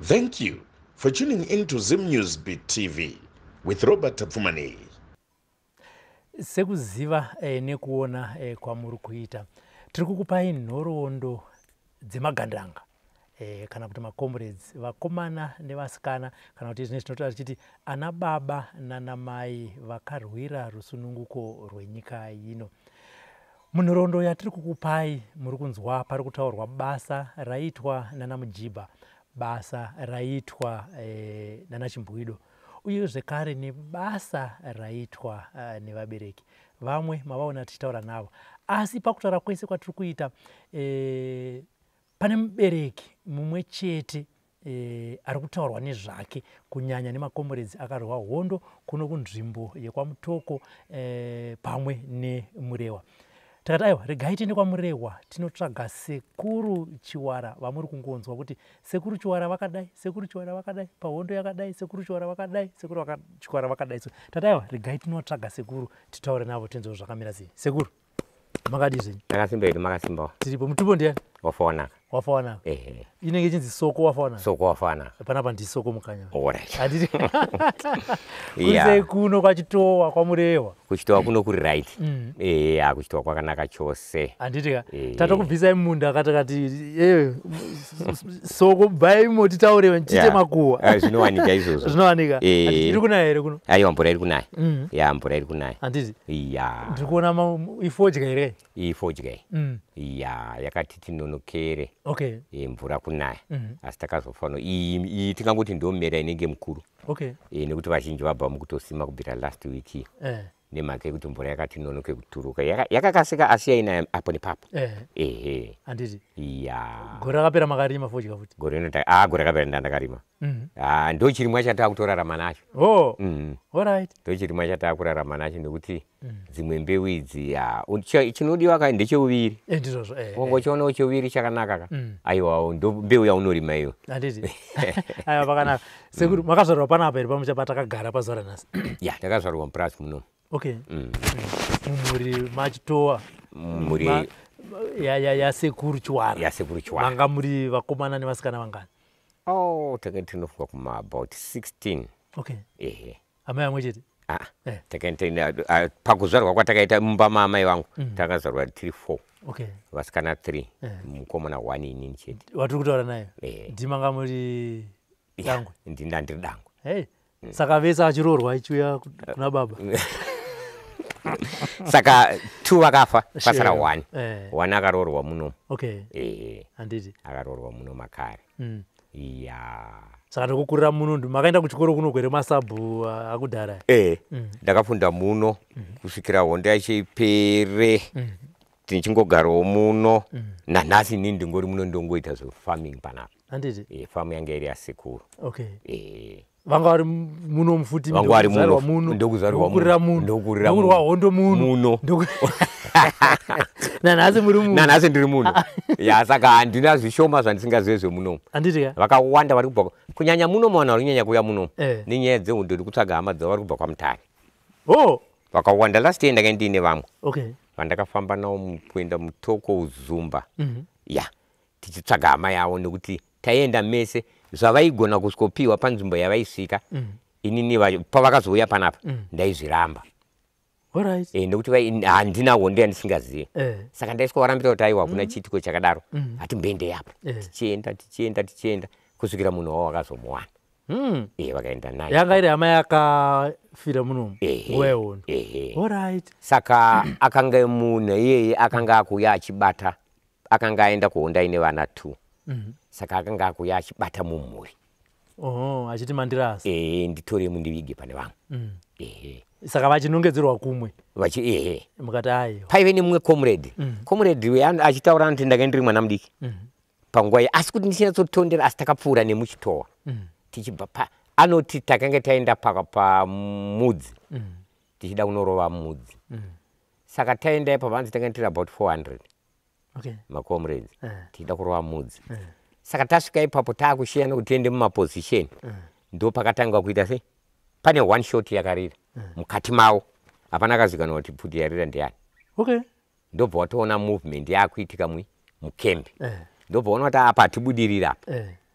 Thank you for tuning in to Zim News Beat TV with Robert Tapfumaneyi. Sekuziva nekuona kwamuri kuita, tiri kukupai nhoroondo dzemagandanga kana kuti macomrades, vakomana nevasikana, kana kuti zvine zvinotaura tichiti ana baba nana mai vakarwira rusununguko rwenyika ino. Munhoroondo yatiri kukupai muri kunzwa pari kutaurwa basa raiitwa nana Mujibha, basa raiitwa nana Chimbwido, uye zvekare nebasa raiitwa nevabereki. Vamwe mavaona tichitaura navo, asi pakutaura kwese kwatiri kuita pane mubereki mumwe chete ari kutaurwa nezvake kunyanya nemakomboredzi akarwa hondo kuno kunzvimbo yekwaMutoko pamwe neMurewa. Takati aiwa, regai tiende kwaMurewa tinotsvaga Sekuru Chiwara vamuri kungonzwa kuti Sekuru Chiwara vakadai, Sekuru Chiwara vakadai, pahondo yakadai, Sekuru Chiwara vakadai, Sekuru Chiwara vakadai. So tati aiwa, regai tinotsvaga sekuru titaure navo tinzwe zvakamira sei. Sekuru, makadii zvenyu? Takasimba hedu, makasimbawo? Tiripo. Mutupo ndiani? Wafawanaka. Wafawanaka. Ehe. Inenge ichinzi Soko Wafawanaka. Soko Wafawanaka. Panapa ndisoko Mukanya. Alright. Handiti? Kurisei kuno kwaChitowa, kwaMurehwa? Kuchitowa kuno kuri right. Ehe, kuchitowa kwakanaka chose. Handiti ka? Tatokubvisai munda katakati Soko bvai imo titaure tiite makuhwa. Zvinowanika izvozvo. Zvinowanika. Iri kunaya here kuno? Aiwa, mvura iri kunaya. Ya, mvura iri kunaya. Handiti? Ya. Ndiri kuona ifodya here? Ifodya iyi. Ya, yakati tinonokere. Mvura kunaya. Asi takazofana iyi tingangoti ndomera inenge mukuru. Nekuti vazhinji vabva mukutosima kubvira last week. Nemhaka yekuti mvura yakati nonoke kuturuka. Yakakasika asi yainaya apo nepapo. Ehe. Handiti? Ya. Gore rakapera makarima fodya futi? Gore rino gore rakapera ndandakarima. Ndo chirimwa chatakutorarama nacho. Oh. Alright. Ndo chirimwa chatakurarama nacho nekuti dzimwe mbeu idzi chinodiwa ka ndecheuviri. Ndizvozvo. Ungochionawo cheuviri chakanaka ka. Aiwa, ndo mbeu yaunorima iyo. Handiti? Aiwa, pakanaka. Sekuru, makazvarwa panapa here pamusha patakagara pazuva ranhasi? Ya, ndakazvarwa mupurazi muno. Mumhuri maChitowa. Mhuri yaSekuru Chiwara. YaSekuru Chiwara. Manga muri vakomana nevasikana vangani? Oh, tanga tinofunga kuma about 16. Ehe. Amai vamwe chete? Ah, takaenda pakuzvarwa kwatakaita mumba maamai vangu, takazvarwa tiri 4. Vasikana 3, mukomana 1, inini chete. Watiri kutaura naye? Ndimanga muri dangwe? Ndinda ndiri dangwe. Hey. Saka vese achiroorwa ichiuya kuna baba. Saka 2 vakafa, pasara 1. 1 akaroorwa muno. Ehe. Handiti? Akaroorwa muno makare. Ya. Saka ndikukurira muno, makaenda kuchikoro kuno kwere masabhu akudhara? Ndakafunda muno kusvikira hondo yacho ipere. Tichingogarawo muno. Nanhasi inini ndingori muno, ndongoita zvefarming panapa. Handiti? Famu yanga iri yasekuru. Vanga vari muno mufuti? Vanga vari muno. Muno. Ndokuzvarwa Ndokukurira muno. Ndokukurira Ndokurwa hondo muno. Muno. Nanhasi muri muno? Nanhasi ndiri muno. Ya, saka handina zvishoma zvandisingazive zvemunomu. Handiti ka? Vakawanda vari kubva kunyanya muno, vanhu vari kunyanya kuuya munomu nenyaya dzehondo nekutsvaga hama dzavo vari kubva kwaMutare. Vakawanda. Last year ndanga ndiine vamwe vandakafamba navo kuenda Mutoko, Uzumba, ya, tichitsvaga hama yavo, nekuti taienda mese. Zvavaigona kusvikopiwa panzvimbo yavaisvika, inini pavakazouya panapa ndaizviramba. Nekuti handina hondo yandisingazivi. Saka ndaiswa kuti aiwa, hakuna chiitiko chakadaro, hatimboendei apa. Tichienda, tichienda, tichienda kusvikira munhu wavo wakazomuwana. Vakaenda naye. Yanga iri hama yakafira munomu nguva yehondo? Ehe. Saka akanga munhu iyeye akanga akuuya achibata, akanga aenda kuhondo aine vana 2. Saka akanga akuuya achibata mumhuri. Oho, achiti mandirasa. Ehe, nditore mundivige pane vamwe. Ehe. Saka vachinongedzerwa kumwe? Vachi, ehe. Mukati aiwa. Paive nemumwe comrade. Comrade uyu achitaura kuti ndanga ndiri mwana mudiki panguva iyi, asi kuti ndichinyatsotondera, asi takapfuura nemuChitowa tichibva pa anoti takanga taenda pamudzi tichida kunorova mudzi. Saka taenda ipapo, hanzi tanga tiri about 400 macomrades tichida kurova mudzi. Saka tasvika ipapo taakushiyana kuti tiende mumaposition, ndo pakatanga kuita sei, pane one shot yakarira mukati mavo. Hapana akazikanwa kuti pfuti yarira ndiani. Ndobva watoona movement yaakuitika mukembi. Ndobva waona kuti apa hatibudirira apa.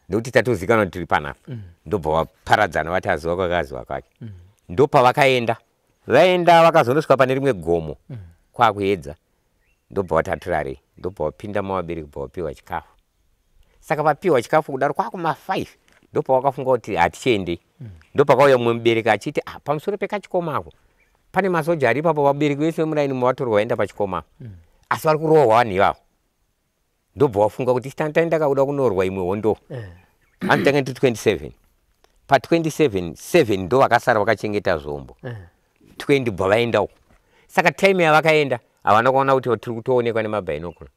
Ndokuti tatozikanwa kuti tiri panapa. Ndobva vaparadzana, vati aziva kwake, aziva kwake. Ndopavakaenda, vaenda vakazonosvika pane rimwe gomo, kwakuedza. Ndobva vati atirarei, ndobva vapinda mavabereki, bva vapiwa chikafu. Saka vapiwa chikafu kudaro, kwakuma 5 ndopavakafunga kuti hatichiendei. Ndopakauya mumwe mubereki achiti, ah, pamusoro pekachikoma ako pane masoja ari ipapo, vabereki vese vemuraini muvatorwa vaenda pachikoma, asi vari kurohwa vanhu ivavo. Ndobva wafunga kuti taenda kakuda kunorwa imwe hondo. Hanzi tanga tiri 27, pa27 7 ndo vakasara vakachengeta zvombo. 20 bva vaenda uko. Saka time yavakaenda havana kuona kuti tiri kutoonekwa nemabinocular.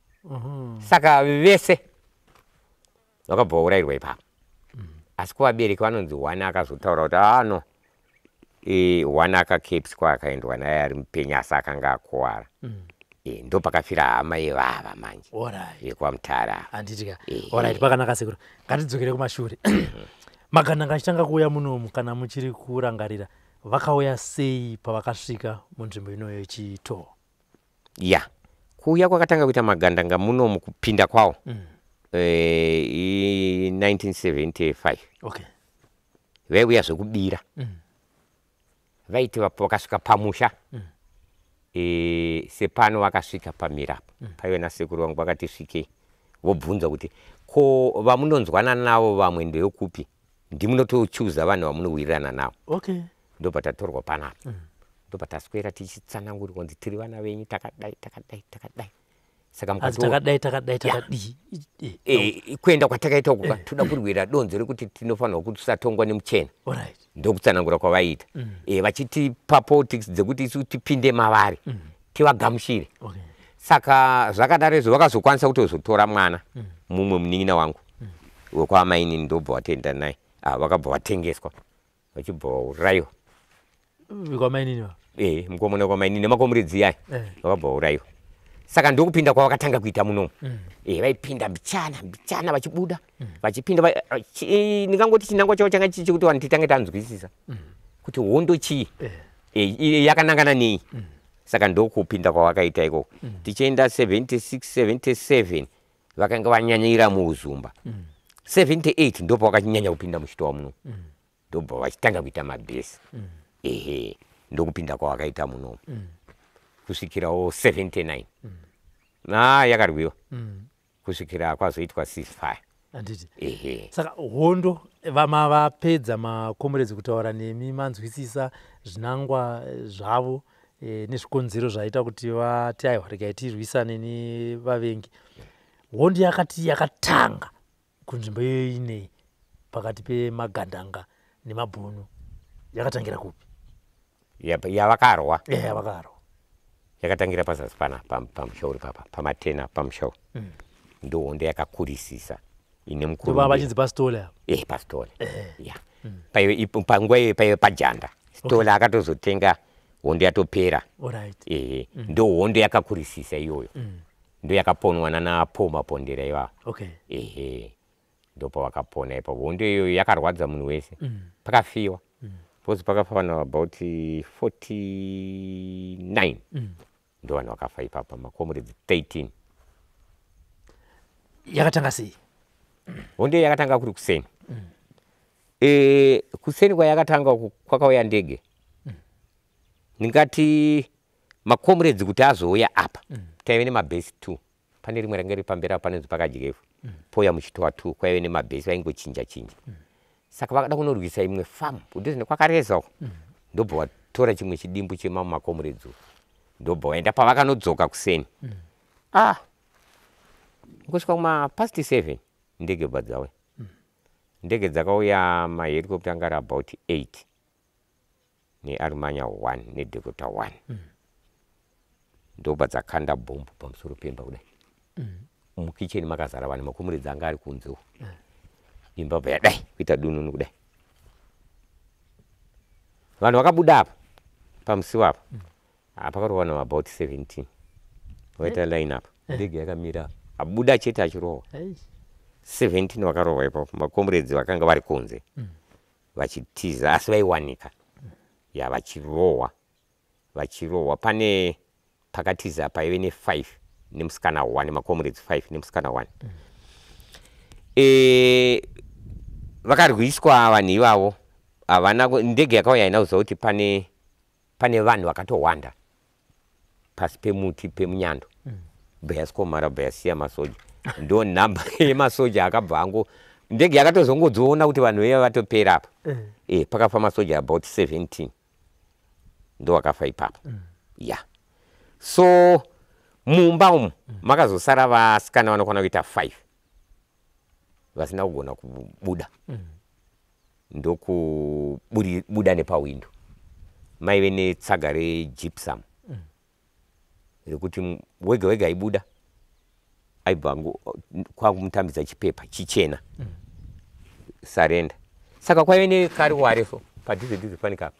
Saka vese vakabva vaurayirwa ipapo. Asi kuvabereki vanonzi one akazotaura kuti ano one akakepswa, akaendwa naye ari mupenyu, asi akanga akuwara. Ndo pakafira hama yevava manje yekwaMutara. Handitika? Alright, pakanaka sekuru. Ngatidzokere kumashure. Magandanga achitanga kuuya munomu, kana muchiri kurangarira, vakauya sei pavakasvika munzvimbo inoyo yeChitoho? Ya, kuuya kwakatanga kuita magandanga munomu, kupinda kwawo 1975. Vaiuya zvekubira. Vaiti vakasvika pamusha, sepano vakasvika pamirapo, paive nasekuru vangu, vakati svikei, vobvunza kuti ko vamunonzwana navo vamwe ndeyekupi? Ndimunotochuza vanhu vamunowirirana navo. Ndobva tatorwa panapa. Ndobva taswera tichitsanangurirwa kunzi tiri vana venyu, takadai, takadai, takadai. Saka takadai, takadai, takadii? Kuenda kwatakaita uku, toda kurwira donzo rekuti tinofanirwa kusatongwa nemuchena. Ndokutsanangura kwavaiita. Vachitipa politics dzekuti isu tipinde mavari, tivagamuchire. Saka zvakadaro izvo, vakazokwanisa kutozotora mwana mumwe munin'ina wangu wekwaamainini, ndobva watoenda naye. Ah, vakabva vatengeswa, vachibva vaurayiwa. Kwamainini va? Mukomana kwamainini nemakomuredzi aya. Vakabva vaurayiwa. Saka ndokupinda kwavakatanga kuita munomu. Vaipinda mbichana mbichana, vachibuda, vachipinda. Ndingangoti chinangwa chavo changa chichi kuti vanhu titange tanzwisisa kuti hondo chii, yakanangana nei. Saka ndokupinda kwavakaita ikoko. Tichienda 76, 77 vakanga vanyanyira muUzumba. 78 ndopa vakanyanya kupinda muChitowa muno, ndobva vachitanga kuita mabhesi. Ehe, ndokupinda kwavakaita munomu kusvikirawo 79. A, yakarwiwa kusvikira kwazoitwa ceasefire. Handiti? Ehe. Saka hondo vama vapedza makomuredzi kutaura nemi, manzwisisa zvinangwa zvavo nezvikonzero zvaita kuti vati aiwa, regai tirwisane nevavengi. Hondo yakati yakatanga kunzvimbo iyoyo inei pakati pemagandanga nemabhunu yakatangira kupi? Yavakarwa? Yavakarwa. Yakatangira pazasi pana pamushauri papa, pamatena pamushauri. Ndo hondo yakakurisisa ine mukuru. Ndova vachinzi pasitole apa? Pastole ya. Paive panguva iyoyo paive pajanda. Stole akatozotenga hondo yatopera. Ehe, ndo hondo yakakurisisa iyoyo. Ndo yakaponwa nana Paul Mapondera ivavo. Ehe, ndopavakapona ipapo. Hondo iyoyo yakarwadza munhu wese. Pakafiwa because pakafa vanhu about 49. Ndo vanhu vakafa ipapa, makomuredzi 13. Yakatanga sei? Hondo iyo yakatanga kuri kuseni. Kuseni kwayakatanga uku kwakauya ndege. Ndingati makomuredzi kuti azouya apa, taive nemabhesi 2. Pane rimwe ranga riri pamberi apo panonzi pakadyefu, pouya muChitowa 2 kwaive nemabhesi, vaingochinja chinja. Saka vakada kunorwisa imwe famu kudhuze nekwakareza uko. Ndobva vatora chimwe chidimbu chemamwe makomuredzi uku, ndobva vaenda. Pavakanodzoka kuseni, ah, kusvika kuma past 7, ndege bva dzauya. Ndege dzakauya, mahelicopter anga ari about 8 neArmanya 1 neDakota 1. Ndobva dzakanda bhombu pamusoro pemba kudai. Mukicheni makazara vanhu, makomuredzi anga ari kunze uko. Imba bva yadai kuita dununu kudai. Vanhu vakabuda apa pamusiwo apa. Pakarova vanhu about 17, vaita line up, ndege yakamira, abuda chete achirohwa. 17 vakarohwa ipapo, makomuredzi vakanga vari kunze vachitiza, asi vaiwanika ya, vachirohwa, vachirohwa. Pane pakatiza paive ne5 nemusikana 1, makomuredzi 5 nemusikana 1. Vakarwiswa vanhu ivavo, havana ndege yakauya haina kuziva kuti pane vanhu vakatowanda pasi pemuti pemunyando. Bva yasikomara, bva yasiya masoja. Ndo nhamba yemasoja akabva ango ndege yakatozongodziona kuti vanhu veiva vatopera apa. Pakafa masoja about 17 ndo vakafa ipapo. Ya, so mumba umu makazosara vasikana vanokwana kuita 5 vasina kugona kubuda. Ndokubuda nepawindo, maive netsaga regypsum rekuti wega wega aibuda aibva kwakumutambidza chipepa chichena, surrender. Saka kwaive nekariware, so padhuze dhuze fanika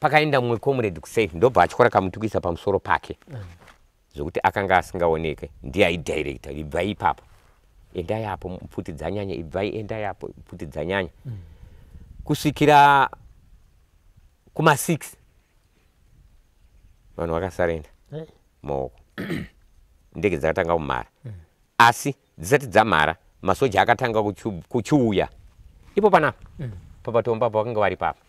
pakaenda mumwe comrade kusafe, ndobva atyora kamuti kuisa pamusoro pake zvokuti akanga asingaoneke. Ndiye aidirecta, ibvai ipapo, endai apo, pfuti dzanyanya, ibvai, endai apo, pfuti dzanyanya, kusvikira kuma6 vanhu vakasurrender maoko. Ndege dzakatanga kumhara, asi dzisati dzamhara masoja akatanga kuchiuya ipo panapa papatombo apa. Vakanga vari papa,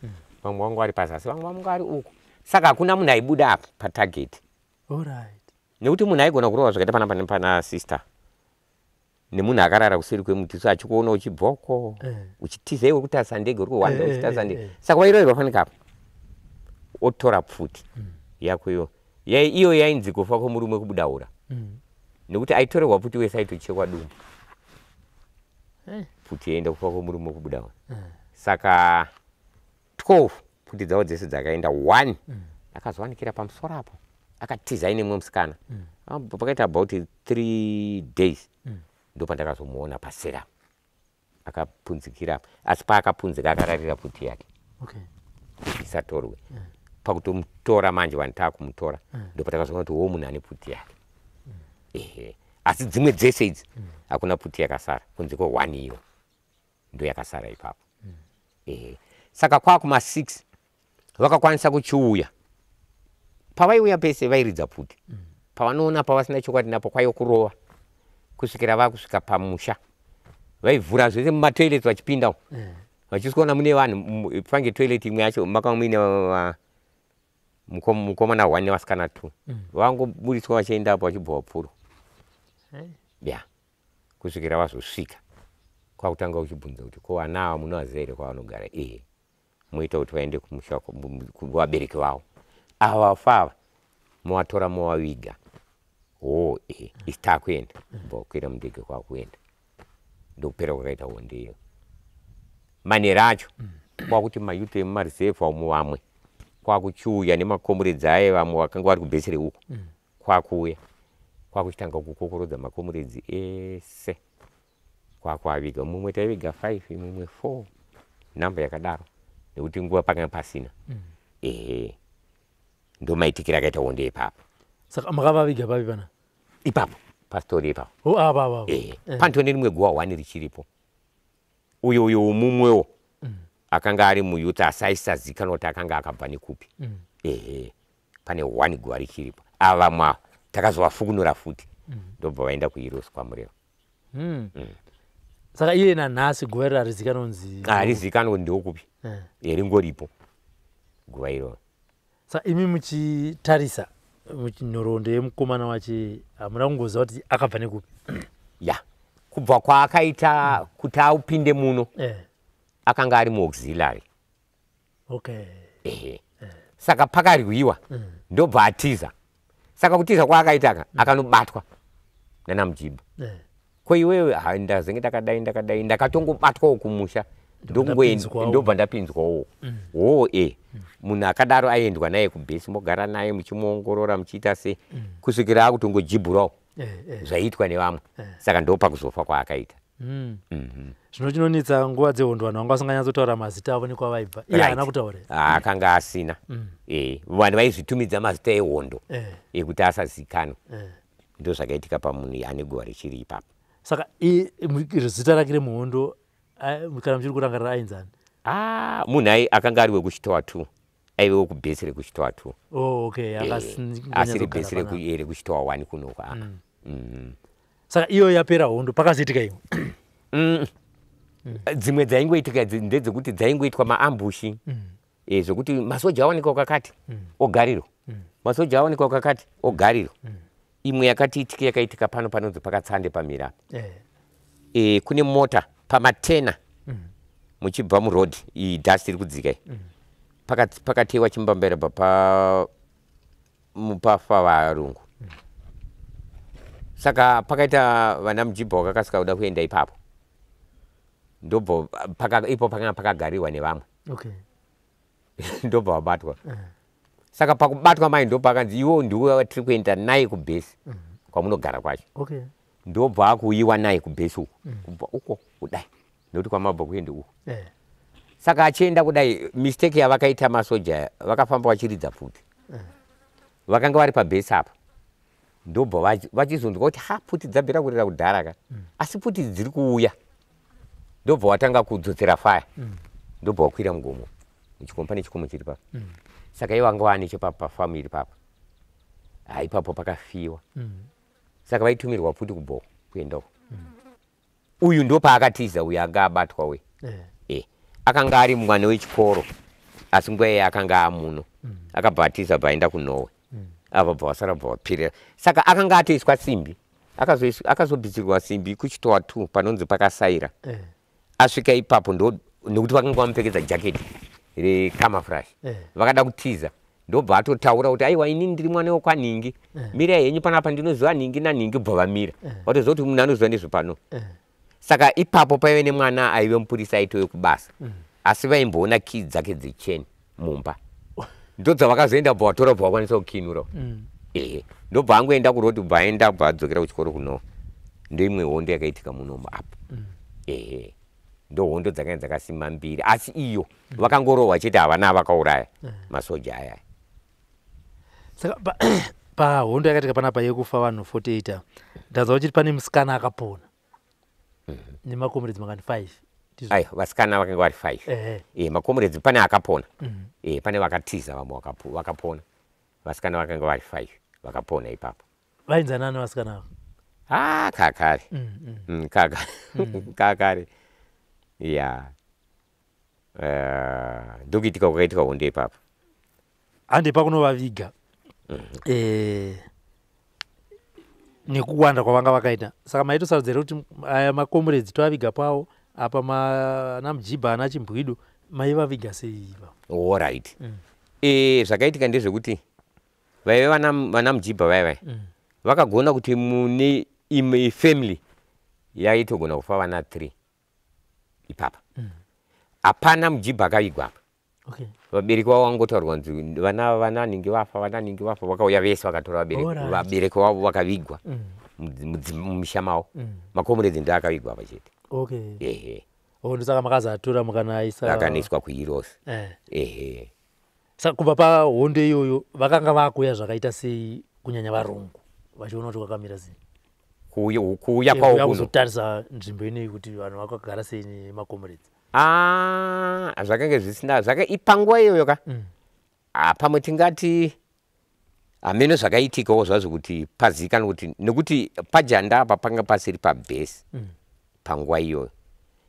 vamwe vanga vari pazasi, vamwe vanga vari uku. Saka hakuna munhu aibuda apa patarget nekuti munhu aigona kurova zvakaita panapa nepana sister nemunhu akarara kuseri kwemuti, so achikuona uchibvoko uchitiza iwe kutarisa ndege, uri kuhwanda uchitarisa ndege. Saka wairoverwa fanika apa, otora pfuti yako iyo. Iyo yainzi kufa kwemurume kubuda ura nekuti aitorerwa pfuti wese aitochekwa dumbu. Pfuti yaenda, kufa kwemurume kubuda ura. Saka 12 pfuti dzavo dzese dzakaenda. One akazowanikira pamusoro apo, akatiza aine mumwe musikana. Pakaita about 3 days ndopandakazomuona pasera akapunzikira, asi paakapunzika akararira pfuti yake kuti isatorwe. Pakutomutora manje, vanhu taakumutora, ndopatakazoona kuti wo munhu ane pfuti yake. Ehe, asi dzimwe dzese idzi hakuna pfuti yakasara kunze kwe1, iyo ndo yakasara ipapo. Ehe, saka kwakuma6 vakakwanisa kuchiuya. Pavaiuya pese vairidza pfuti, pavanoona pavasina chokwadi napo kwaiva kurova kusvikira vakusvika pamusha. Vaivhura zvese mumatoilets vachipinda umu vachisvikaona mune vanhu. Fange toilet imwe yacho makanga muine mukomana one nevasikana two. Vangoburitswa vachienda apo, vachibva vapfurwa. Ya, kusvikira vazosvika kwakutanga uchibvunza kuti ko vana ava munovaziva here kwavanogara? Ehe, moita kuti vaende kumusha kuvabereki vavo. Ava vafa ava movatora movaviga. Ho, ehe, isi taakuenda. Bva wakwira mundege kwakuenda. Ndokupera kwakaita hondo iyo. Manhero acho kwakuti mayouth emumareserve umu vamwe kwakuchiuya nemacomrades aye, vamwe vakanga vari kubhesi reuko, kwakuuya kwakuchitanga kukokorodza macomrades ese kwakuaviga. Mumwe taiviga 5, mumwe 4, namba yakadaro, nekuti nguva pakanga pasina. Ehe, ndo maitikiro akaita hondo ipapo. Saka makavaviga papi pana? Ipapo pastori ipapo. Oh, apa apa apa. Ehe, panotone rimwe guva 1 richiripo. Uyo mumwewo akanga ari muyouth, asi aisazikanwa kuti akanga akabva nekupi. Ehe, pane one guva richiripo. Ava vamwe ava takazovafukunura futi, ndobva vaenda kuHeroes kwaMurehwa. Saka iye nanhasi guva iri harizikanwa kunzi? Harizikanwa kuti ndewokupi. Ringoripo guva iroro. Saka imi muchitarisa nhoroondo yemukomana wache, hamuna kungoziva kuti akabva nekupi? Ya, kubva kwaakaita kuti aupinde muno, akanga ari muauxiliary. Ehe, saka pakarwiwa ndobva atiza. Saka kutiza kwaakaita ka, akanobatwa nana mujibha. Ko iwewe? Ha, ndazenge ndakadai ndakadai, ndakatongobatwawo kumusha. Ndobva ndapinzwawo. Ndobva ndapinzwawo. Wo e munhu akadaro aiendwa naye kubhesi, mogara naye muchimuongorora, muchiita sei, kusvikira akutongojibhurawo zvaiitwa nevamwe. Saka ndo pakuzofa kwaakaita. Zvino chinonetsa, nguva dzehondo vanhu vanga vasinganyatsotaura mazita avo nekwavaibva. Iye haana kutaura here? Ah, akanga asina. Vanhu vaizvitumidza mazita ehondo ekuti asazikanwa. Ndo zvakaitika pamunhu ane guva richiri ipapo. Saka zita rake remuhondo, kana muchiri kurangarira, ainzani? Ah, munhu akanga ari wekuchitowa 2, aive wekubhesi rekuchitowa 2. Oh, okay. Asiri bhesi rekuchitowa 1 kunoko. Saka iyo yapera hondo, pakazoitika imwe? Dzimwe dzaingoitika ndedzekuti dzaingoitwa maambushi. Zvokuti masoja awanikwa kwakati, ogarirwa. Masoja awanikwa kwakati, ogarirwa. Imwe yakati itike yakaitika pano panonzi pakatsande pamira. Kune mota pamatena muchibva muroad, iyi dust iri kudzika iyi. Pakatewa chimbambera pafa varungu. Saka pakaita vana mujibha vakakasika kuda kuenda ipapo. Ndobva ipo pakanga pakagarirwa nevamwe. Ndobva vabatwa. Saka pakubatwa mai ndopakanzi iwo ndiwe watiri kuenda naye kubhesi kwamunogara kwacho. Ndobva akuuyiwa naye kubhesi uko. Kubva uko kudai. Nekuti kwamabva kuende uko. Saka achienda kudai, mistake yavakaita masoja, vakafamba vachiridza pfuti. Vakanga vari pabhesi apa. Ndobva vachizonzwa kuti ha pfuti dzabvira kurira kudhara ka. Asi pfuti dziri kuuya. Ndobva watanga kudzotsera fire. Ndobva wakwira mugomo. Muchikomo pane chikomo chiri papa. Saka ivo vanga vane chepafamu iri papa. Ipapo pakafiwa. Saka vaitumirwa pfuti kubhoko kuenda uko. Uyu ndopaakatiza uyu anga abatwa we. Akanga ari mwana wechikoro asi nguva iye akanga amuno. Akabva atiza bva aenda kuNorway. Apa bva vasara bva vapirira. Saka akanga atoiswa simbi. Akazobvisirwa simbi kuchitowa 2 panonzi pakasaira. Asvika ipapo nekuti vakanga vamupfekedza jaketi recamouflage. Vakada kutiza. Ndobva atotaura kuti aiwa inini ndiri mwana wekwaNhingi. Mirai henyu panapa ndinoziva nhingi nanhingi bva vamira. Vatoziva kuti munhu anoziva nezvepano. Saka ipapo paive nemwana aive mupurisa aitove kubasa. Asi vaimboona kii dzake dzecheni mumba. Ndodzavakazoenda bva vatora bva vakwanisa kukinura. Ndobva angoenda kurodi bva aenda bva adzokera kuchikoro kuno. Ndoimwe hondo yakaitika munomu apo. Ndo hondo dzakanga dzakasimba mbiri. Asi iyo vakangorohwa chete havana vakauraya masoja aya. Saka pahondo yakaitika panapa yekufa vanhu 48, ndazwa kuti pane musikana akapona. Nemakomuredzi makani 5. Aiwa, vasikana vakanga vari 5. Makomuredzi pane akapona. Pane vakatiza vamwe vakapona. Vasikana vakanga vari 5 vakapona ipapo. Vainzana nani vasikana ava? Kakare. Kakare. Ya. Ndokuitika kwakaitika hondo ipapo. Hande pakunovaviga. Nekuwanda kwavanga vakaita. Saka maitosarudzira kuti aya makomuredzi toaviga pawo apa ana Mujibha ana Chimbwido maivaviga sei ipapo? Alright. Zvakaitika ndezvekuti vaive vana Mujibha vaiva vakagona kuti mune imwe family yaitogona kufa vana 3 ipapa. Hapana Mujibha akavigwa apa. Vabereki vavo vangotaurwa kunzi vana ningi vafa, vana ningi vafa, vakauya vese vakatora vabereki vavo vakavigwa mumisha mavo. Makomuredzi ndo akavigwa apa chete. Ndosaka makazatora mukanaisa akanaiswa kuHeroes. Saka kubva pahondo iyoyo vakanga vakuuya zvakaita sei kunyanya varungu vachiona kuti kwakamira sei? Kuuya kwavo kuno kuzotarisa nzvimbo ineyi kuti vanhu vakagara sei nemakomuredzi. Zvakanga zvisina panguva iyoyo ka. Pamwe tingati hameno zvakaitikawo zvazvo kuti pazikanwa kuti nekuti pajanda apa panga pasiri pabhesi panguva iyoyo.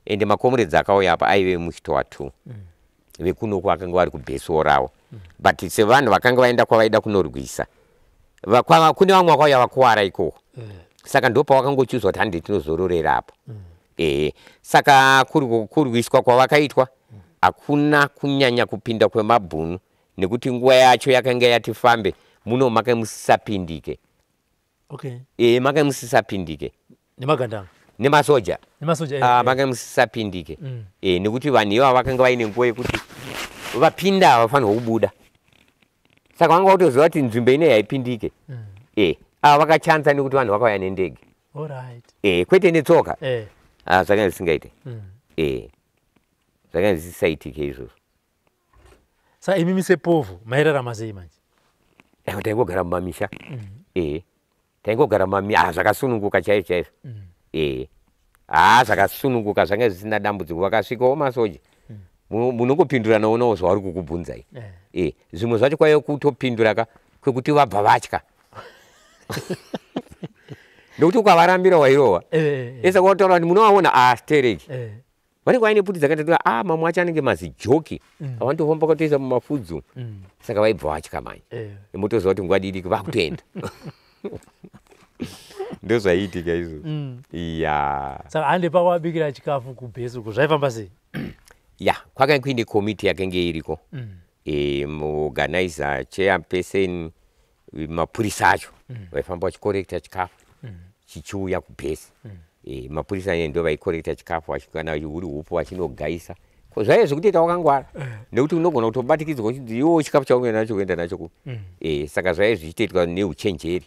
Ende makomuredzi akauya apa aive muchitowa 2. Vekunoku vakanga vari kubhesiwo ravo. But sevanhu vakanga vaenda kwavaida kunorwisa. Kune vamwe vakauya vakuwara ikoko. Saka ndopavakangochuzwa kuti hande tinozororera apo. Saka kurwiswa kwavakaitwa hakuna kunyanya kupinda kwemabhunu nekuti nguva yacho yakanga yati fambe muno maka musisapindike. Maka musisapindike. Nemagandanga. Nemasoja. Nemasoja. Maka musisapindike. Nekuti vanhu ivava vakanga vaine nguva yekuti vapinda havafanirwa kubuda. Saka vanga vakutoziva kuti nzvimbo ineyi haipindike. Ava vakachanza nekuti vanhu vakauya nendege. Kwete netsoka. Zvakanga zvisingaite. Zvakanga zvisisaitike izvozvo. Saka imimi sepovho mairarama sei manje? Taingogara mumamisha. Taingogara mumamisha. Zvakasununguka chaizvo chaizvo. Zvakasununguka zvanga zvisina dambudziko. Vakasvikawo masoja. Munongopinduranawo nawo zvavari kukubvunzai. Zvimwe zvacho kwaive kutopindura ka kwekuti vabva vatya. Nekuti ukavarambira wairohwa. Saka wataura kuti munovaona stereki. Vanenge vaine pfuti dzakati ah, mamwe acho anenge mazijoki avanotofamba katoisa mumafudzu. Saka vaibva vatya manje. Motoziva kuti nguva diki vakutoenda. Ndozvaiitika izvo. Ya. Saka hande pakwabikira chikafu kubhesi uko zvaifamba sei? Ya, kwakanga kuine komiti yakenge iriko. Muorganizer, chairperson, mapurisa acho vaifamba vachikorekta chikafu chichiuya kubhesi. Mapurisa aya ndo vaikorekta chikafu, kana huri hupo vachinogaisa. Ko zvaive zvekutoita wakangwara, nekuti unogona kutobatikidzwa uchinzi iwo chikafu chaunoenda nacho kuenda nacho ku. Saka zvaive zvichitoitwa neuchenjeri.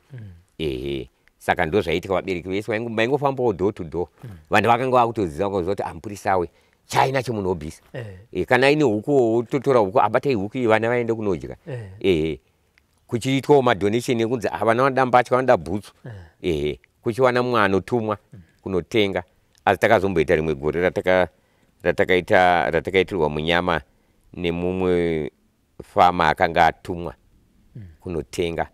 Saka ndo zvaiitika, vabereki vese vaingofambawo door to door. Vanhu vakanga vakutoziva kuziva kuti amupurisa awe chainacho munhu wobvisa. Kana aine huku wototora huku, abatai huku iyi vana vaende kunodya. Kuchiitwawo madonation ekunzi vana vanoda mbatya, vanoda bhutsu. Kuchiwana mumwe anotumwa kunotenga. Asi takazomboita rimwe gore ratakaitirwa munyama nemumwe fama akanga atumwa kunotenga,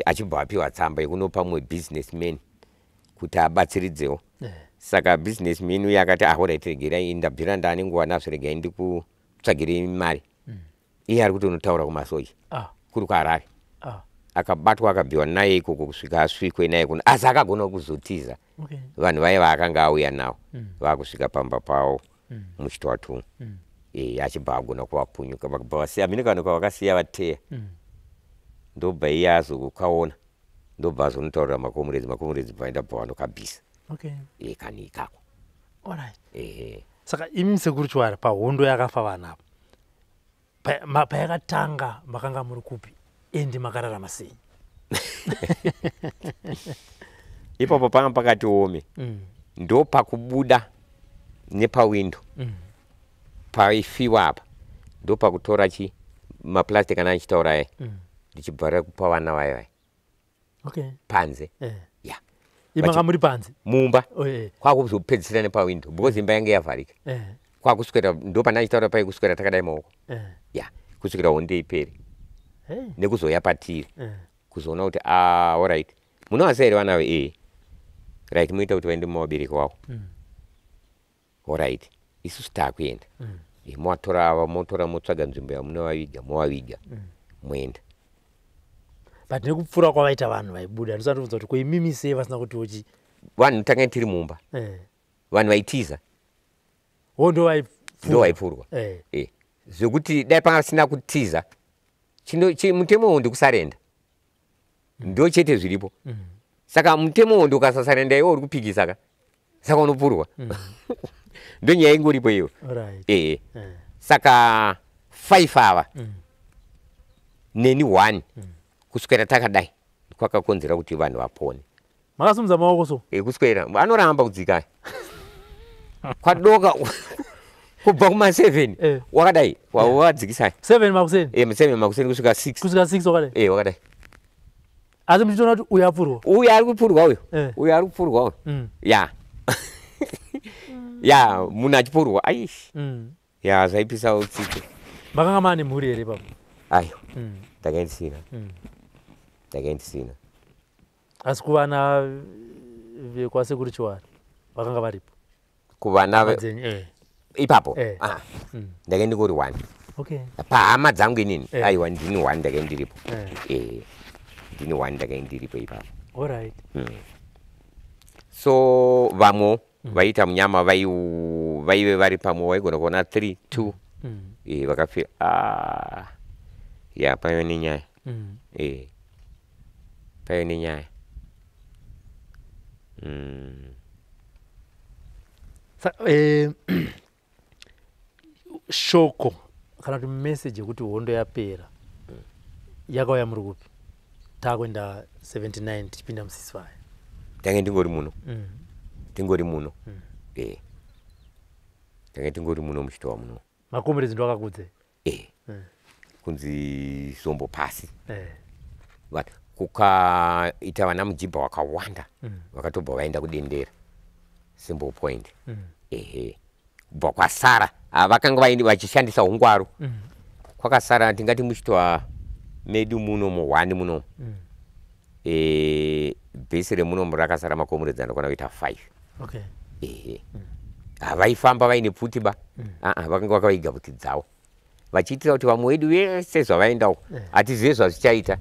achibva apiwa tsamba yekunopa mumwe businessman kuti abatsiridzewo. Saka businessman uyu akati, ah, alright, regerai, ndabvira ndaane nguva nazvo, regai ndikutsvagirei mari. Iye ari kutonotaura kumasoja kuri kuHarare. Akabatwa, akabviwa naye ikoko kusvika asvikwe naye kuno, asi akagona kuzotiza. Vanhu vaya vaakanga auya navo vakusvika pamba pavo muChitwatu, achibva agona kuvapunyuka, vakabva vasiya mine kanhu kwavakasiya vateya. Ndobva iye azokaona, ndobva azonotaurira makomuredzi, makomuredzi bvaenda bva vanokabvisa. Kani ikako. Alright. Saka imi sekuru Chiwara, pahondo yakafa vanhu apa, payakatanga makanga muri kupi ende makararama sei? Ipapo panga pakati ome. Ndo pakubuda nepawindo paifiwa apa, ndo pakutora chi maplastic ana achitaura aya, ndichibvarira kupa vana vaya vaya panze. Ya. Imanga muri panze? Mumba. Kwakuzopedzisira nepawindo because imba yange yavharika. Kwakuswera, ndo pana achitaura pai kuswera takadai maoko. Ya, kusvikira hondo ipere. Nekuzoya patiri kuzoona kuti ah, alright, munovasa here vana ava? Right, muita kuti vaende muvabereki wavo. Alright, isusu taakuenda. Movatora ava, motora, motsvaga nzvimbo yamunovaviga, movaviga, moenda. But nekupfuura kwavaita vanhu vaibuda, ndisati kubvunza kuti koimimi sei vasina kuti uchi Vanhu tanga tiri mumba. Vanhu vaitiza. Wo ndo vaipfuura. Ndo vaipfurwa. Zvekuti dai pasina kutiza, mutemo uwu ndikusarenda, ndo chete zviripo. Saka mutemo uwu ndikasasarenda, iwe uri kupikisa ka, saka unopfurwa. Ndo nyaya ingoripo iyo. Saka 5 ava neni 1, kuswera takadai kwakakonzera kuti vanhu vapone. Makasimudza maoko so? Kuswera anoramba kudzika kwadoka kubva kuma 7. Wakadai wadzikisai. 7 makuseni? 7 makuseni kusvika 6. Kusvika 6 wakadai? Wakadai. Asi muchitoona kuti uyu apfurwa? Uyu ari kupfurwa uyu. Uyu ari kupfurwa uyu. Ya ya, munhu achipfurwa, aish. Ya, zvaipisa utsitsi. Makanga maane mhuri here ipapo? Aiwa. Ndakaindisina. Ndakaindisina. Asi kuvana vekwasekuru Chiwara vakanga varipo? Kuvana Hama dzenyu. Ipapo? Ah, ndakaendingori one. Pahama dzangu inini? Aiwa, ndini one ndakaendiripo. Ndini one ndakaendiripo ipapo. Alright. So vamwe vaita munyama vaive vari pamwe, vaigona kuona 3 2. Vakafira. Ah, ya, paive nenyaya. Paive nenyaya. Shoko kana kuti meseji yekuti hondo yapera yakauya muri kupi, taakuenda 79 tichipinda muceasefire? Tange ndingori muno. Tingori muno. Tange tingori muno muchitova muno. Makomuredzi ndo akakudze? Kunzi zombo pasi. But kukaita vana mujibha wakawanda vakatobva vaenda kuDendera, simple point. Ehe, kubva kwasara vakanga vaindi vachishandisa ungwaru. Kwakasara tingati muchitwa medu muno muhwani muno. Bhesi remunomu rakasara makomuredzi anokwana kuita 5. Ehe. Havaifamba vaine pfuti ba. Vakanga vakavaiga pfuti dzavo vachiitira kuti vamwe vedu vese zvavaenda uko hatizive zvazvichaita.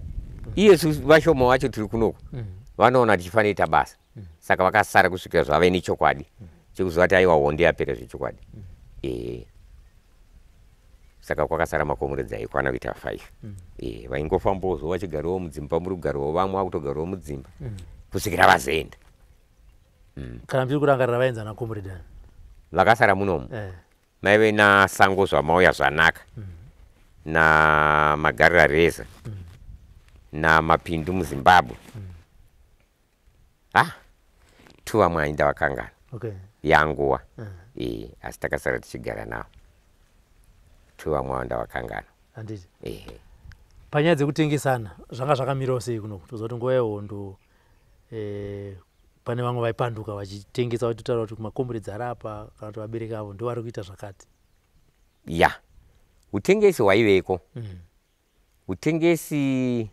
Iyesu vashoma vacho tiri kunoko vanoona tichifanira ita basa. Saka vakasara kusvikira zvave nechokwadi chekuziva kuti aiwa hondo yapera zvechokwadi. Saka kwakasara makomuredzi aikwana kuita 5. Vaingofambawo vachigarawo mudzimba, muri kugarawo vamwe vakutogarawo mudzimba kusvikira vazoenda. Kana ndiri kurangarira vaenza nakomuredi vakasara munomu maive naSango Zvamauya Zvanaka, naMagarira Reza, naMapindu muZimbabwe. Tu vamwe ainda vakangana. Yanguva asi takasara tichigara navo. Tu vamwe vanda vakangana. Handiti. Panyaya dzekutengesana zvanga zvakamirawo sei kunoku? Toziva kuti nguva yehondo pane vamwe vaipanduka vachitengesa vachitotaura kuti makomburedzi ari apa kana kuti vabereki avo ndo vari kuita zvakati. Ya, utengesi hwaiveko. Utengesi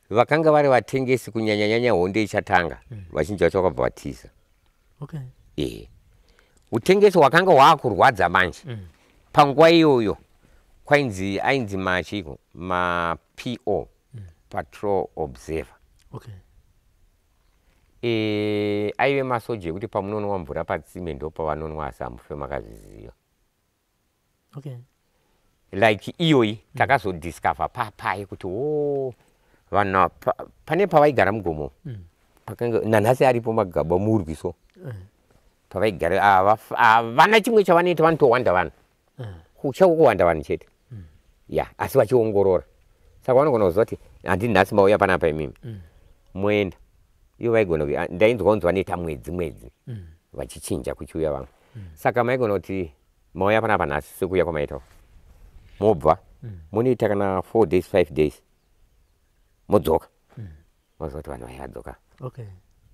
vakanga vari vatengesi kunyanyanyanya hondo ichatanga, vazhinji vacho vakabva vatiza. Utengesi hwakanga hwaakurwadza manje. Panguva iyoyo kwainzi ainzi machiko maPO, patrol observer. Aive masoja ekuti pamunonwa mvura patsime ndo pavanonwa, asi hamufe makazviziva. Like iyoyi takazodiscover papai kuti o vanhu pane pavaigara mugomo pakanga nanhasi aripo magaba murwiso pavaigara havana chimwe chavanoita, vanotowanda vanhu kuchako kuwanda vanhu chete ya, asi vachiongorora. Saka vanogona kuziva kuti handi nhasi mauya panapa imimi moenda. Ivo vaigona ndainzwa kunzi vanoita mwedzi mwedzi vachichinja kuchiuya vamwe. Saka maigona kuti mauya panapa nhasi sekuuya kwamaitawo, mobva munoita kana 4 days, 5 days, modzoka, maziva kuti vanhu vaivadzoka.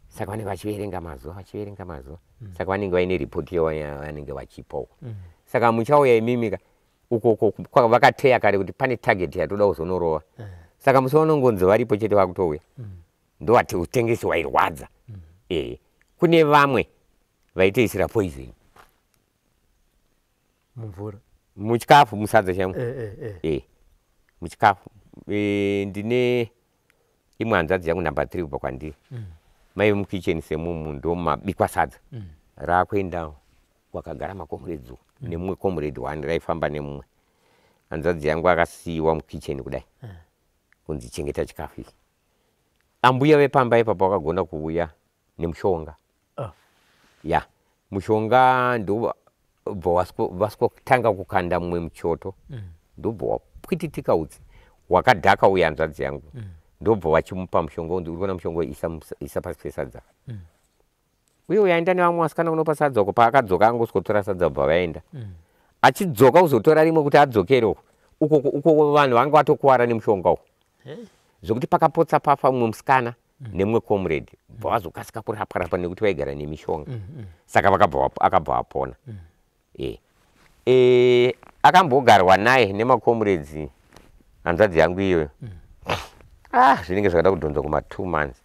Saka vanenge vachiverenga mazuva, vachiverenga mazuva. Saka vanenge vaine ripoti yavanenge vachipawo. Saka muchauya imimika ukoko vakateya kare kuti pane target yatoda kuzonorova. Saka musi vanongonzi varipo chete vakutouya. Ndovati utengesi wairwadza. Kune vamwe vaitoisira poison mumvura, muchikafu, musadza chaimo. Muchikafu. Ndine imwe hanzvadzi yangu namba 3 kubva kwandiri. Maive mukicheni semumu ndo mabikwa sadza. Raakuenda kwakagara makomuredzi nemumwe comrade one raifamba nemumwe. Hanzvadzi yangu akasiyiwa mukicheni kudai kunzi chengeta chikafu ichi. Ambuya vepamba ipapo vakagona kuuya nemushonga. Ya, mushonga ndobva vaswotanga kukanda mumwe muchoto, ndobva wapwititika utsi wakadhaka uya hanzvadzi yangu. Ndobva vachimupa mushonga unzi uri kuona mushonga isa pasi pesadza. Uye uyo aenda nevamwe vasikana kunopa sadza uko, paakadzoka angoswotora sadza bva vaenda. Achidzoka kuzotora rimwe kuti adzokere uko uko vanhu vanga vatokuwara nemushonga uko. Zvokuti pakapotsa pafa mumwe musikana nemumwe comrade, bva vazokasika kurapwa rapwa nekuti vaigara nemishonga. Saka akabva apona. Akambogarwa naye nemakomrades hanzvadzi yangu iyoyo. Zvinenge zvakada kudhonza kuma 2 months.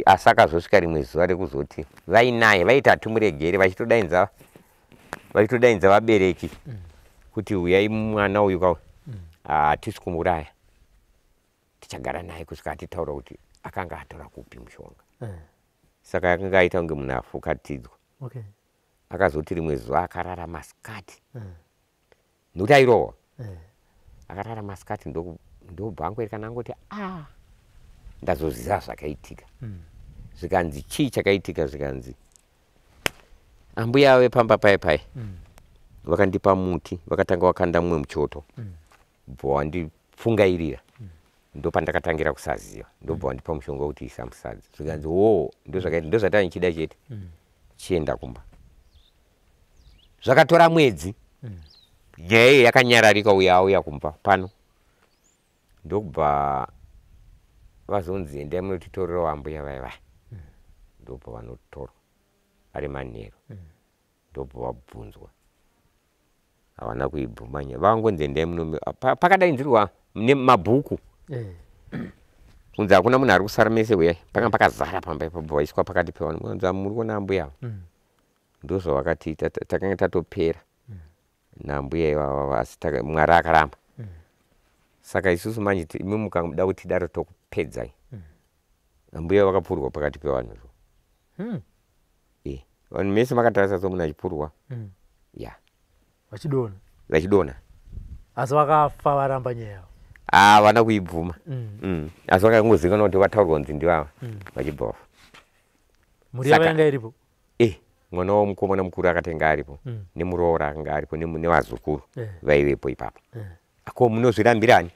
Asi akazosvika rimwe zuva rekuzoti vainaye vaiti hatumuregere, vachitodainza vabereki kuti uyai mwana uyu ka hatisi kumuuraya, tichagara naye kusvika atitaura kuti akanga atora kupi mushonga. Saka akanga aita kunge munhu afukatidzwa. Akazoti rimwe zuva akarara masikati nekuti airohwa. Akarara masikati ndobva angoerekana angoti ndazoziva zvakaitika. Zvikanzi chii chakaitika? Zvikanzi ambuya vepamba pai pai vakandipa muti, vakatanga vakanda mumwe muchoto, bva wandipfungairira. Ndopandakatangira kusaziva, ndobva wandipa mushonga kuti isa musadza. Zvikanzi wo ndozvatanga ndichida chete, chienda kumba. Zvakatora mwedzi nyaya iyo yakanyararika, uya auya kumba pano ndokubva vazonzi endai munotitorerawo ambuya vaya vaya. Ndobva vanotorwa ari manheru, ndobva vabvunzwa, havana kuibvuma nyaya, vangonzi endai muno. Pakadainzirwa nemabhuku kunzi hakuna munhu ari kusara mese uyai. Panga pakazara pamba ipapo, vaiswa pakati pevanhu, vanzi muri kuona ambuya ava. Ndozvavakatiita, takanga tatopera nambuya ivava, asi Mwari akaramba. Saka isusu manje imi mukada kuti tidaro tokupedzai. Ambuya vakapfurwa pakati pevanhu. Vanhu mese makatarisa somunhu achipfurwa. Ya. Vachidonha. Vachidonha. Asi vakafa varamba nyaya yavo. Havana kuibvuma. Asi vakangozivikanwa kuti vataurwa kunzi ndivava, vachibva vafa. Mhuri yavo yanga iripo? Mwana womukomana mukuru akatenga aripo, nemuroora akanga aripo, nevazukuru vaivepo ipapo. Ko munozvirambirani?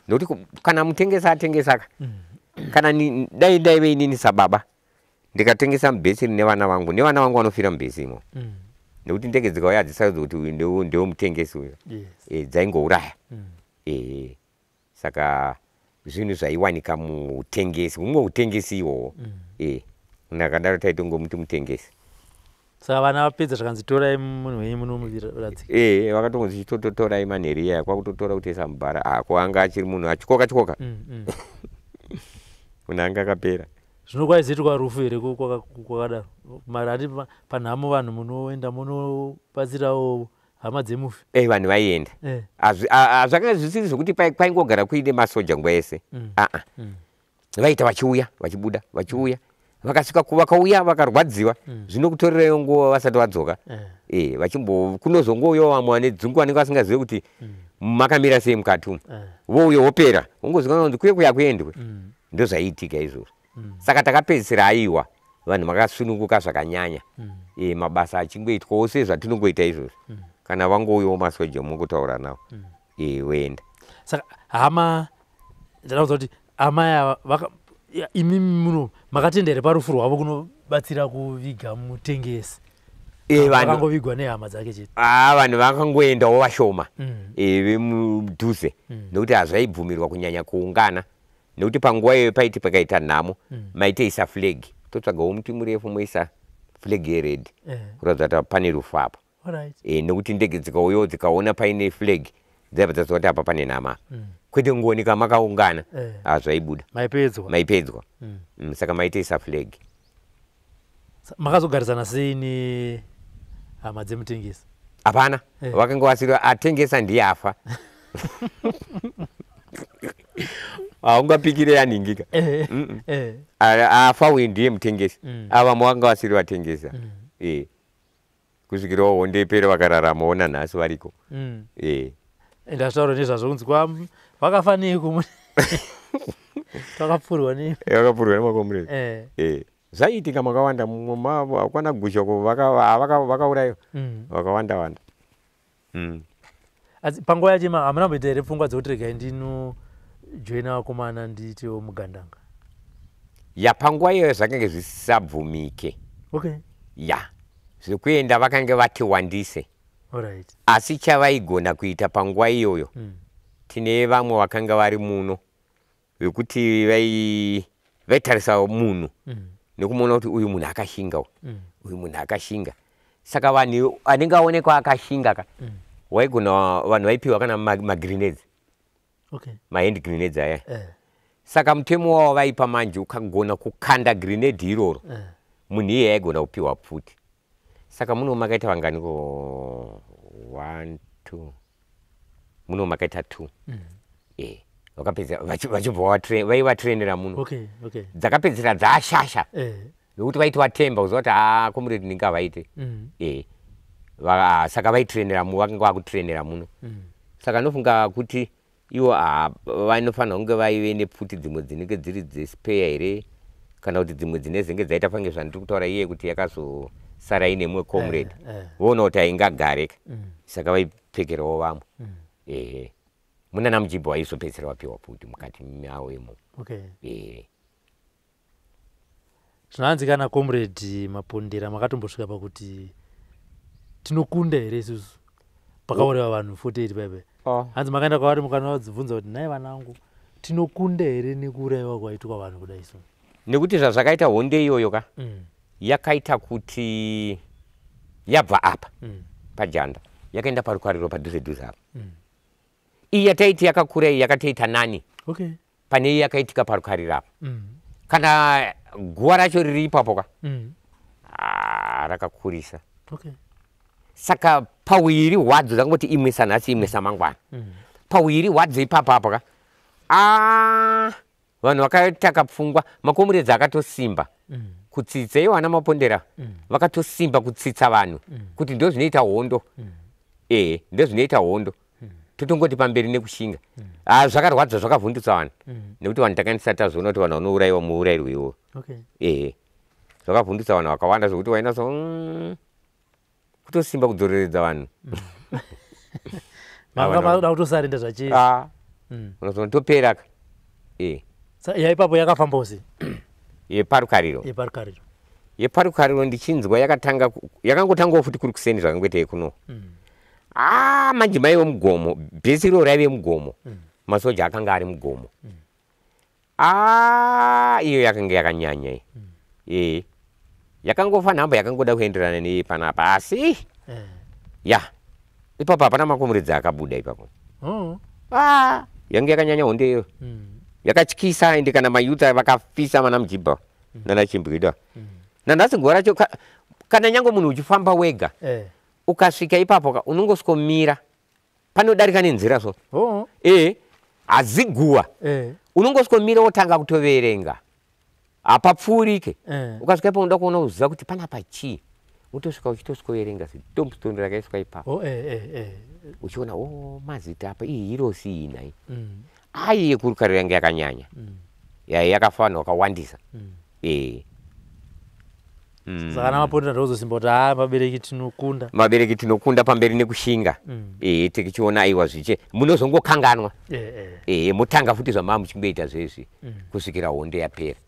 Nokuti kana mutengesa atengesaka, kana dai ndaive inini sababa ndikatengesa mubhesini nevana vangu, nevana vangu vanofira mubhesi imo. Nekuti ndege dzikauya hadzisarudzi kuti uyu ndewemutengesi uyu. Dzaingouraya. Saka zvinhu zvaiwanika muutengesi, humwe utengesi ihwohwo. Munhu akadaro taitongomuti mutengesi. Saka vana vapedza zvakanzi torai munhu wenyu munomuradzika. Vakatongonzi chitototorai manheri iyaya, kwakutotora kutoisa mubhara. Ko anga achiri munhu achikoka chikoka. Munhu anga akapera. Zvino kwaizoitwa rufu here kwakadaro? Mara handi panhamo vanhu munoenda munobatsirawo hama dzemufi. Vanhu vaienda. Zvakanga zvisiri zvokuti kwaingogara kuine masoja nguva yese. Vaita vachiuya, vachibuda, vachiuya. Vakasvika vakauya vakarwadziwa. Zvinokutorereyo nguva vasati vadzoka. Vachimbo kunozongouyawo vamwe vane dzungu vanenge vasingazivi kuti makamira sei mukati umu. Vouya wopera. Wongozikanwa kunzi kuye kuya kuendwe. Ndozvaiitika izvozvo. Saka takapedzisira aiwa vanhu vakasununguka zvakanyanya. Mabasa achingoitwawo sezvatinongoita izvozvo. Kana vangouyawo masoja mungotaura navo. Voenda. Saka hama ndinoudza kuti amai ava imi muno makatenda here parufu rwavo kunobatsira kuviga mutengesi? Vakangovigwa nehama dzake chete. Vanhu vakangoendawo vashoma vemudhuze, nekuti hazvaibvumirwa kunyanya kuungana. Nekuti panguva iyoyo paiti pakaita nhamo, maitoisa flag, totsvagawo muti murefu moisa flag yered, kuratidza kuti pane rufu apo. Nekuti ndege dzikauyawo dzikaona paine flag dzaibva dzaziva kuti apa pane nhama. Kwete kungooneka makaungana, hazvaibuda. Maipedzwa. Saka maitoisa flag. Makazogarisana sei nehama dzemutengesi? Hapana. Vakanga vasiri atengesa ndiye afa. Haungapikire yanhingika. Afa uyu ndiye mutengesi. Ava vamwe vakanga vasiri vatengesa. Kusvikirawo hondo ipere vakararamawo nanhasi variko. Ndazvitaura nezvazvo kunzi vakafa neiko? Vakapfurwa nei? Vakapfurwa nemakomuredi. Zvaiitika makawanda mumwe mavo hakwana gusha vakaurayiwa vakawanda wanda. Asi panguva yacho hamuna kumboita here pfungwa dzekuti regai ndinojoina vakomana ndiitewo mugandanga? Ya, panguva iyoyo zvakange zvisisabvumike. Ya, zvekuenda vakange vati wandise. Asi chavaigona kuita panguva iyoyo, tine vamwe vakanga vari muno vekuti vaitarisa munhu nekumuona kuti uyu munhu akashinga, uyu munhu akashinga. Saka vanhu anenge aonekwa akashinga ka, waigona vanhu vaipiwa kana magrenades. Mahand grenades aya. Saka mutemo wavo vaipa manje ukagona kukanda grenade iroro, munhu iye aigona kupiwa pfuti. Saka muno makaita vanganiko? 1 2. Muno makaita 2. Vakapedzera vachibva vaivatrainera muno. Dzakapedzera dzashasha. Nekuti vaiti vatemba kuziva kuti comrade ndingavaite. Saka vaitrainera muno, vakanga vakutrainera muno. Saka nofunga kuti ivo vanofanira kunge vaive nepfuti dzimwe dzinenge dziri dzespare here, kana kuti dzimwe dzinezenge dzaita fange zvandiri kutaura iye kuti yakazosara ine mumwe comrade. Voona kuti haingagareka. Saka vaipfekerawo vamwe. Munana Mujibha vaizopedzisira vapiwa pfuti mukati mavo imomo. Zvinonzi kana comrade Mapondera makatombosvika pakuti tinokunda here isusu pakauraiwa vanhu 48 paipai. Hanzi makaenda kwavari mukanovabvunza kuti nhai vanangu tinokunda here nekuuraiwa kwaitwa vanhu kudai so? Nekuti zvazvakaita hondo iyoyo ka, yakaita kuti yabva apa pajanda yakaenda parukariro padhuze dhuze apa. Iyi yataiti yakakura iyi yakatoita nani pane iyi yakaitika parukariro apa. Kana guva racho riri ipapo ka, Rakakurisa. Okay. Saka pawiri hwadzo dzangoti imwe sanhasi imwe samangwana. Pawiri hwadzo ipapa apa ka vanhu vakaita pfungwa, makomuredzi akatosimba kutsitsa iwo ana Mapondera vakatosimba kutsitsa vanhu kuti ndo zvinoita hondo. Ndo zvinoita hondo. Totongoti pamberi nekushinga. Zvakarwadza, zvakavhundutsa vanhu nekuti vanhu takandisati tazoona kuti vanhu vanourayiwa muurayirwo iwowo. Okay. Zvakavhundutsa vanhu vakawanda zvokuti wainaso kutosimba kudzoreredza vanhu. Manga makuda kutosarinda zvachii. Unozoona topera ka. Yaipapo yakafambawo sei? Yeparukariro. Yeparukariro. Yeparukariro ndichinzwa yakatanga yakangotangawo futi kuri kuseni zvakangoita kuno. Manje maive mugomo, bhesi iro raive mugomo. Masoja akanga ari mugomo. Iyo yakanga yakanyanya iyi. Yakangofa nhamba yakangoda kuenderana neiyi panapa asi ya ipapo hapana makomuredzi akabuda ipapo. Yanga yakanyanya hondo iyo. Yakatyisa ende kana mayutha vakafisa vana Mujibha nana Chimbwida. Nanhasi nguva racho kana nyange munhu uchifamba wega ukasvika ipapo unongosvomira panodarika nenzira so. Haziguwa. Unongosvomira wotanga kutoverenga. Hapapfuurike. Ukasvika ipapo unoda kuona uziva kuti panapa chii. Utosvika uchitosvikoverenga tombstone rakaiswa ipapo. Uchiona mazita apa iyi hirosi iyi nhai. Ai yekurukariro yanga yakanyanya. Yakafa vanhu vakawandisa. Saka naMapondera ndokuzosimba kuti mabereki tinokunda. Mabereki tinokunda pamberi nekushinga. Tichiona aiwa zviche munozongokanganwa. Motanga futi zvamava muchingoita zvezvi kusvikira hondo yapera.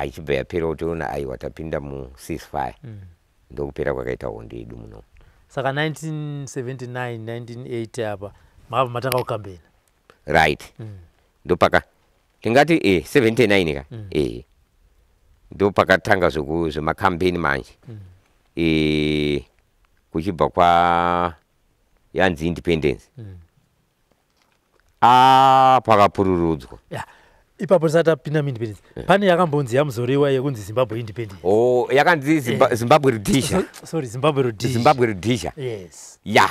Ichibva yapera utoona aiwa tapinda mu ceasefire. Ndokupera kwakaita hondo yedu muno. Saka 1979 1980 apa makabva matanga kukambena. Right. Ndopaka tingati 79 ka. Ndopakatanga zvemakambeni manje. Kuchibva kwa yanzi independence. Pakapururudzwa. Ipapo tisati tapinda muindependence. Pane yakambonzi yaMuzorewa yekunzi Zimbabwe independence. Yakanzi Zimbabwe Rhodesia. Sorry, Zimbabwe Rhodesia. Zimbabwe Rhodesia. Yes. Ya.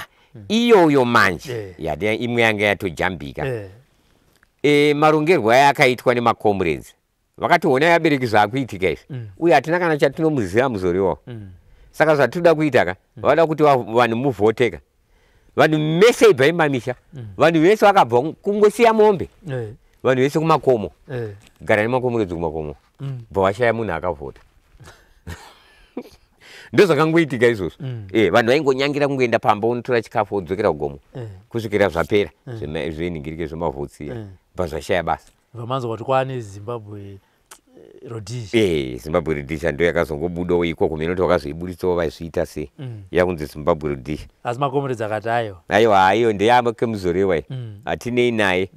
Iyoyo manje. Ya imwe yanga yatojambika. Marongerwo aya akaitwa nemakomrades. Vakati honai vabereki zvaakuitika izvi. Uye hatina kana chatinomuziva Muzorewa. Saka zvatinoda kuita ka, vada kuti vanhu muvhoteka. Vanhu mese ibvai mumamisha. Vanhu vese vakabva kungosiya mombe. Vanhu vese kumakomo. Gara nemakomuredzi kumakomo. Bva washaya munhu akavhota. Ndozvakangoitika izvozvo. Vanhu vaingonyangira kungoenda pamba unotora chikafu wodzokera kugomo. Kusvikira zvapera zvenhingirike zvemavhotsi. Bva zvashaya basa. Vamanzwa kuti kwaane Zimbabwe Rhodesia. Zimbabwe Rhodesia ndo yakazongobudawo ikoko mene kuti vakazoiburitsawo vaizviita sei. Yakunzi Zimbabwe Rhodesia. Asi makomuredzi akati aiwa. Aiwa iyo ndeyakeMuzorewa iyi. Hatinei naye.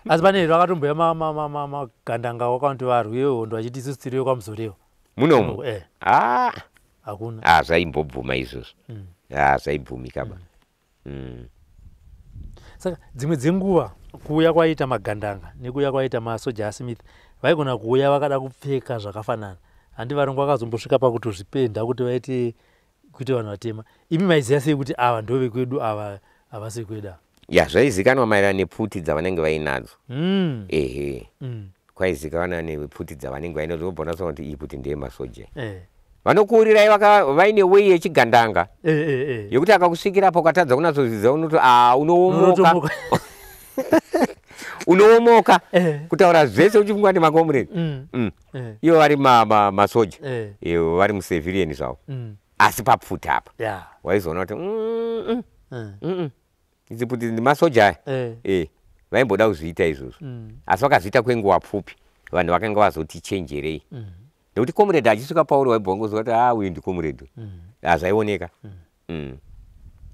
Asi pane here vakatomboya magandanga wakaona kuti varwi vehondo vachiti isusu tiriwe kwaMuzorewa. Munomu? Hakuna. Zvaimbobvuma izvozvo. Zvaibvumika ba. Saka dzimwe dzenguva kuuya kwaita magandanga nekuuya kwaita masoja aSmith vaigona kuuya vakada kupfeka zvakafanana. Handi varungu vakazombosvika pakutozvipenda kuti vaite kuite vanhu vatema. Imi maiziva sei kuti ava ndovekwedu ava havasi vekwedu ava? Ya zvaizikanwa maererano nepfuti dzavanenge vainadzo. Kwaizikanwa nepfuti dzavanenge vainadzo wobva unazoona kuti iyi pfuti ndeyemasoja. Vanokuurirai vaine wei yechigandanga. Yekuti akakusvikirapo ukatadza kunatsozviziva unoti unoomoka. Unoomoka kutaura zvese uchifunga kuti makomrades. Ivo vari masoja. Vari mucivilian zvavo. Asi papfuti apa. Waizoona kuti idzi pfuti ndimasoja aya. Vaimboda kuzviita izvozvo. Asi vakazviita kwenguva pfupi. Vanhu vakanga vazoti chenjerei. Nekuti comrade achisvika pauri waibva wangoziva kuti uyu ndicomrade. Zvaioneka.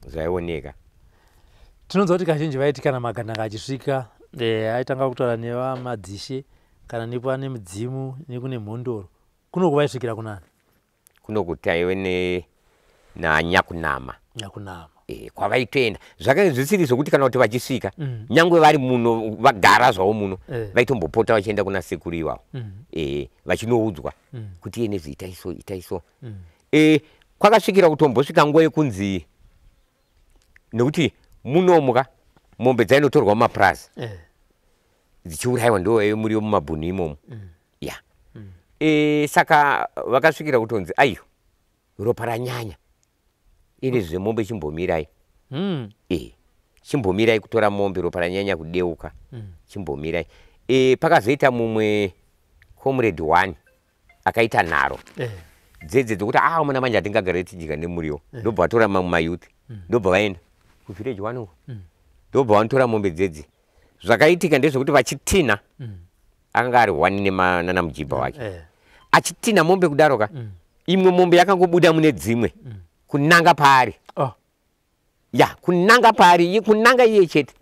Zvaioneka. Tinonzwa kuti kazhinji vaiti kana magandanga achisvika aitanga kutaura nevamadzishe kana nepane mudzimu nekune mhondoro. Kunoku vaisvikira kunani? Kunoku taive naNyakunama. Nyakunama. Kwavaitoenda zvakanga zvisiri zvokuti kana kuti vachisvika, nyangwe vari muno, vagara zvavo muno, vaitombopota vachienda kuna sekuru ivavo, vachinoudzwa kuti iye nezvi itai so, itai so. Kwakasvikira kutombosvika nguva yekunzi, nekuti munomuka mombe dzainotorwa mumapurazi dzichiurayiwa, ndo muriwo mumabhunu imomo ya. Saka vakasvikira kutonzi, aiyo, ropa ranyanya iri, zvemombe chimbomirai. Chimbomirai kutora mombe, ropa ranyanya kudeuka. Chimbomirai. Pakazoita mumwe comrade one akaita nharo dzedze dzokuti, a muna manje hatingagare tichidya nemuriwo. Ndobva vatora mamwe mayouth, ndobva vaenda kuvillage one uko, ndobva vanotora mombe dzedzi. Zvakaitika ndezvekuti vachitinha, akanga ari one nana mujibha wake, achitinha mombe kudaro ka, imwe mombe yakangobuda mune dzimwe kunanga paari. Ya, kunanga paari, kunanga iye chete.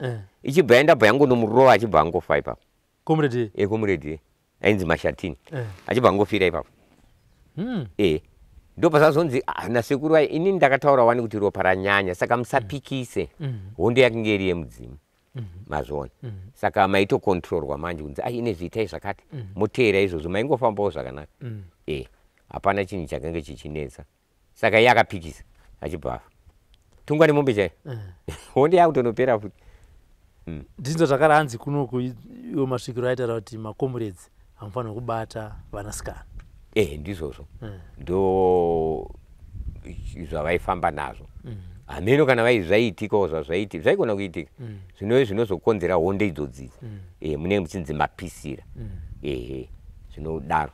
Ichibva yaenda, bva yangonomurova, achibva angofa ipapo. Comrade? Ecomrade ainzi Mashatini. Achibva angofira ipapo. Ndobva zvazonzi, "Ah, nasekuru vai, inini ndakataura wani kuti ropa ranyanya, saka musapikise." Hondo yakange iri yemudzimu, mazviona? Saka maitokontrorwa manje kunzi, ai, ine zviitai zvakati, moteera izvozvo, maingofambawo zvakanaka. Hapana chinhu chakange chichinetsa. Saka iye akapikisa, achibva afa, tungwa nemombe chaiyo. Hondo yakutonopera futi. Ndinzo zvakare hanzi kunoku iwo masvikiro aitaura kuti macomrades hamufaniri kubata vanasikana. Ndizvozvo. Ndo zvavaifamba nazvo. Hameno kana zvaiitikawo, zvazvaiti zvaigona kuitika, zvinove zvinozokonzera hondo idzodzidzi. Munenge muchinzi mapisira. Ehe, zvinodaro.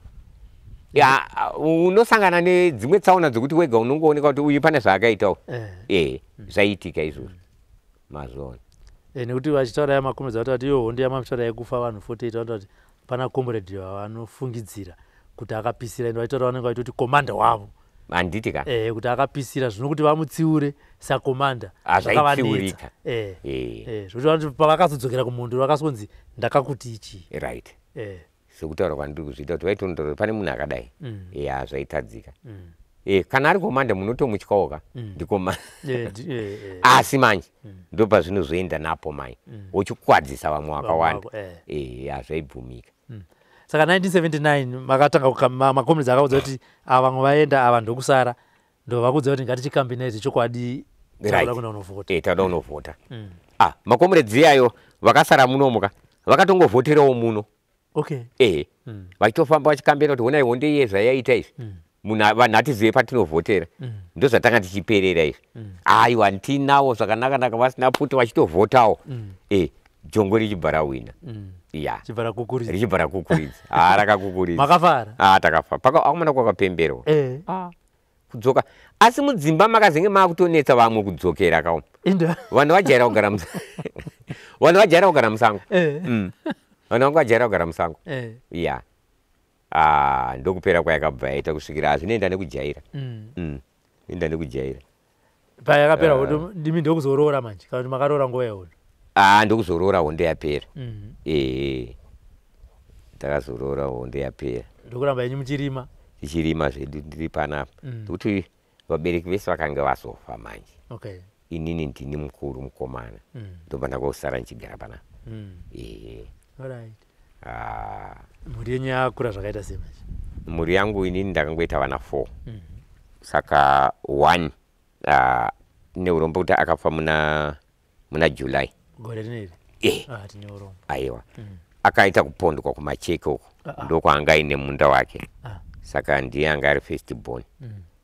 Ya, unosangana nedzimwe tsaona dzekuti wega unongooneka kuti uyu pane zvaakaitawo. Zvaiitika izvozvo, mazviona? Nekuti vachitaura yamacomrades, vataura kuti iyo hondo yamataura yekufa vanhu 48, vanotaura kuti pana comrade vavanofungidzira kuti akapisira, ende vachitaura vanenge vaitoti commander wavo. Handiti ka? Kuti akapisira, zvino kuti vamutsiure sacommander Ah, zvaitsiurika. Zvokuti vanoti pavakazodzokera kumhondo vakasonzi, "Ndakakuti ichi." Right. Sekutaura kwandiri kuzviita kuti vaitondotaura kuti pane munhu akadai. Ya, zvaitadzika. Kana ari commander munotomutyawo ka. Ndikoma. Asi manje ndopazvinozoenda napo mai wochikwadzisa vamwe vakawanda. Vamwe vako. Hazvaibvumika. Saka 1979 makatanga macomrades akaudza kuti ava vamwe vaenda, ava ndokusara, ndo vakuudza kuti ngatichikambinai zvechokwadi, takuda kuenda kunovhota. Tauda kunovhota. Ah, macomrades iyayo vakasara munomuka vakatongovhoterawo muno. Vachitofamba vachikambena kuti, honai, hondo iye zvayaita izvi. Munhu vanhu hatizive patinovhotera. Ndozvatanga tichiperera izvi. Aiwa, tinawo zvakanaka-naka, vasina pfuti vachitovhotawo. Jongo richibva rawina. Ya. Chibva rakukuridza. Richibva rakukuridza. Ha, rakakukuridza. Makafara? Ah, takafa. Paka akomana kwakapemberwa. Ah, kudzoka. Asi mudzimba makazenge maakutonetsa vamwe kudzokera kawo. Inda. Vanhu vajaira kugara musango. Vanhu vanga vajaira kugara musango. Ya. Ah, ndokupera kwayakabva yaita kusvikira hazvinoenda nekujaira. Inoenda nekujaira. Payakapera hondo ndimi ndokuzoroora manje, kana kuti makaroora nguva yehondo? Ah, ndokuzoroora hondo yapera. Ndakazoroora hondo yapera. Ndokuramba yenyu muchirima? Tichirima zvedu ndiri panapa. Nekuti vabereki vese vakanga vazofa manje. Inini ndini mukuru mukomana. Ndobva ndangosara ndichigara panapa. Alright. Ah, mhuri yenyu yakakura zvakaita sei manje? Mhuri yangu inini ndakangoita vana 4. Saka one, neurombo kuti akafa muna July. Gore rineri? Eh. Ah, tine urombo. Aiwa. Akaita kupondwa kuMacheke uko. Ah, ah. Ndokwaanga aine munda wake. Saka ndiye anga ari first born.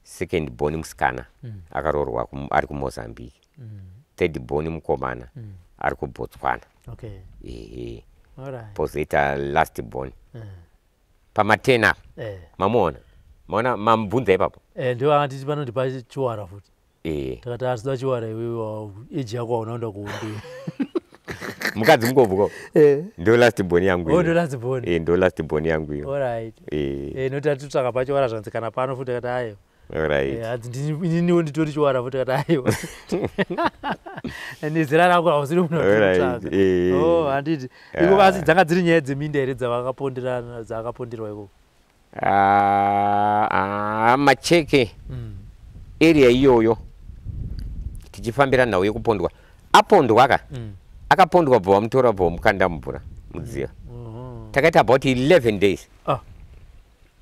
Second born musikana, akaroorwa ari kuMozambique. Third born mukomana, ari kuBotswana. Ehe. Pozoita last born. Pamatena apa. Mamuona, maona, mamubvunza ipapo. Ndio akatiti panondipa chiwara futi. Takati asida chiwara, iwewe eji yako hauna kuenda kuhondo. Mukadzi mukobvu ndo last born yangu Oh, iyo. ndo last born. Ndo last born yangu iyo. Alright. Noti atitsvaka pachiwara, zvanzi kana pano futi, akati aiwa. Hanzi ininiwo nditori chiwara futi, akati aiwa, nezera rako hausiri munhu watinotsvaka. Oh, handiti iko? Asi dzanga dziri nyaya dzeminda here dzavakaponderana, dzavakaponderwa ikoko? Ah, ah, Macheke area iyoyo. Tichifambira nhau yekupondwa, apondwa ka, akapondwa, bva wamutora, bva wamukanda mumvura mudziva. Takaita about 11 days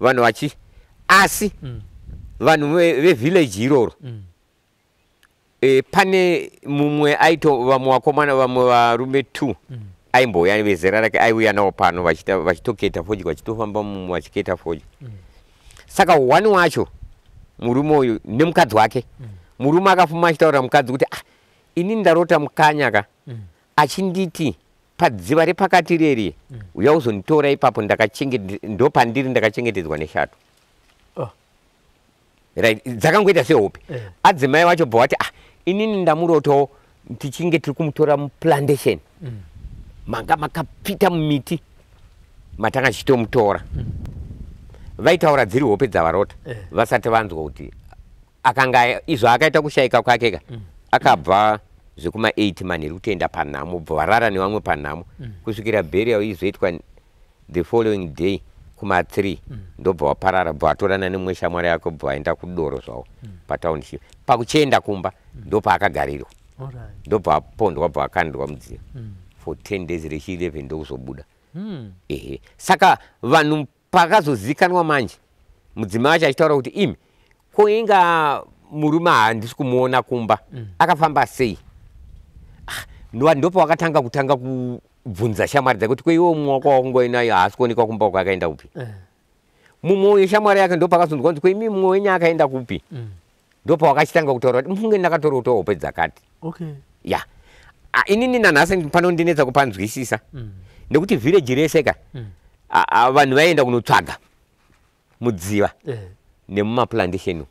vanhu vachi, asi vanhu vevillage iroro, pane mumwe aito, vamwe vakomana, vamwe varume 2 aimbouya vezera rake, aiuya navo pano vachitoketa fodya, vachitofamba mumwe vachiketa fodya. Saka one wacho murume uyu nemukadzi wake, murume akafuma achitaurira mukadzi kuti, "Ah, ini ndarota mukanya ka achinditi padziva repakati reri, uya uzonditora ipapo, ndo pandiri ndakachengetedzwa neshato." Oh. Right, dzakangoita sehope. Adzimai vacho bva vati, "Ah, inini ndamurotawo tichinge tiri kumutora muplantation, manga makapita mumiti matanga tichitomutora." Vaitaura dziri hope dzavarota, vasati vanzwa kuti akanga izvo akaita kushayika kwake ka, akabva zvekuma8 manheru kutoenda panhamo, bva varara nevamwe panhamo kusvikira burial izoitwa the following day kuma3, ndobva waparara, bva vatorana nemumwe shamwari yake, bva vaenda kudoro zvavo patownship. Pakuchienda kumba ndopaakagarirwa, ndobva apondwa, bva akandwa mudziva for 10 days, rechi 11 ndokuzobuda. Ehe, saka vanhu pakazozikanwa manje, mudzimai wacho achitaura kuti, "Imi, ko inga murume handisi kumuona kumba, akafamba sei?" Ah, ndopawakatanga kutanga kubvunza shamwari dzake kuti, "Ko iwe mumwe wako wakungoinayo haasi kuonekwa kumba uko, akaenda kupi?" Mumwe uyu shamwari yake ndopakazonzwa kunzi, "Ko imi, mumwe wenyu akaenda kupi?" Ndopawakachitanga kutaura kuti, "Mufunge ndakatorotawo hope dzakati." Ya. Ah, inini nanhasi panondinetsa kupanzwisisa, nekuti village rese ka, vanhu vaienda kunotsvaga mudziva nemumaplantation umu.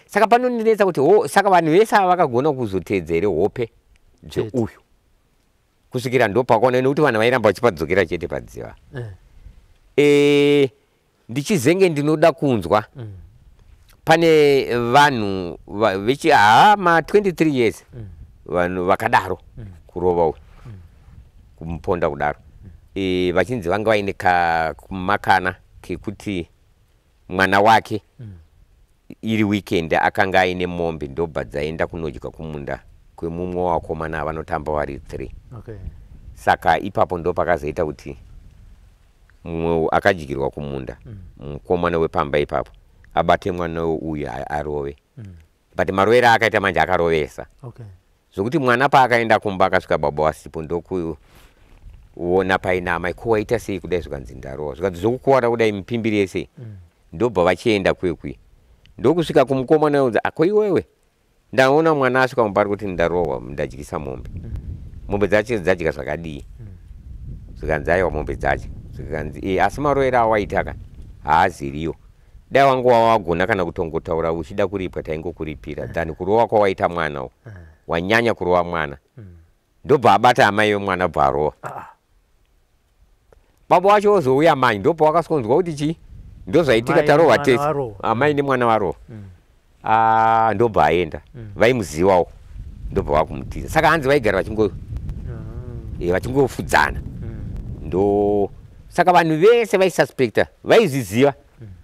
Saka panondinetsa kuti ho, saka vanhu vese ava vakagona kuzoteedza here hope dzeuyu kusvikira ndopakaona, nekuti vanhu vairamba vachipadzokera chete padziva. Ndichizenge ndinoda kunzwa, pane vanhu vechi ha ma 23 years, vanhu vakadaro, kurova uyu, kumuponda kudaro, vachinzi vanga vaine kumakana kekuti mwana wake iri weekend akanga aine mombe, ndobva dzaenda kunodya kumunda kwemumwe wakomana vanotamba vari 3. Saka ipapo ndo pakazoita kuti mumwe akadyirwa kumunda, mukomana wepamba ipapo, abate mwana uyu arove. But marovero aakaita manje akarovesa, zvokuti mwana paakaenda kumba akasvika baba wasipo, ndokuona paina amai. "Ko waita sei kudai?" Zvikanzi, "Ndarova." Zvikanzi, "Zvokukuwara kudai mipimbiri yese?" Ndobva vachienda kwekwi, ndokusvika kumukomana unzi, "Ako iwewe, ndaona mwana asvika mumba ari kuti ndarohwa, ndadyisa mombe. Mombe dzacho dzadya zvakadii?" Zvikanzi, "Aiwa, mombe dzacho." Zvikanzi, "Asi marovero awaita ka haaziriwo. Dai wangu wawagona kana kutongotaura uchida kuripwa, taingokuripira than kurova kwawaita mwana uyu. Wanyanya kurova mwana." Ndobva abata amai vemwana, bva arova. Baba wacho wozouya manje, ndobva wakasonzwa kuti chii ndozvaitika. Amai Tarova nemwana tese. varova. Amai nemwana varova. Ah, ndobva aenda. Vaimuzivawo, ndobva vakumutiza. Saka hanzi vaigara vachingofudzana. Ndo saka vanhu vese vaisuspecta, vaizviziva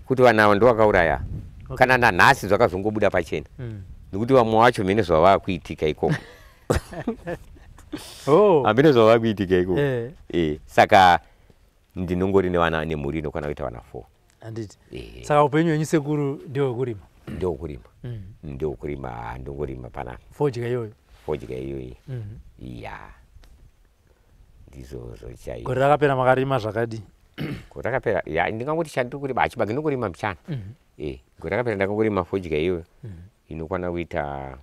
kuti vanhu ava ndovakauraya. Kana nanhasi zvakazongobuda pachena, nekuti vamwe vacho mhene zvavava kuitika ikoko. Hamene zvavava kuitika ikoko. Saka ndinongori nevana nemhuri inokwana kuita vana 4. Handiti. Saka upenyu hwenyu, sekuru, ndehwekurima? Ndewokurima. Ndewokurima, ndongorima panapa. Fodya iyoyo? Fodya iyoyi. Ya, ndizvozvo chaizvo. Gore rakapera makarima zvakadii? Gore rakapera, ya, ndingangoti chandiri kurima hachibage, ndongorima muchana. Gore rakapera ndakangorima fodya iyoyo inokwana kuita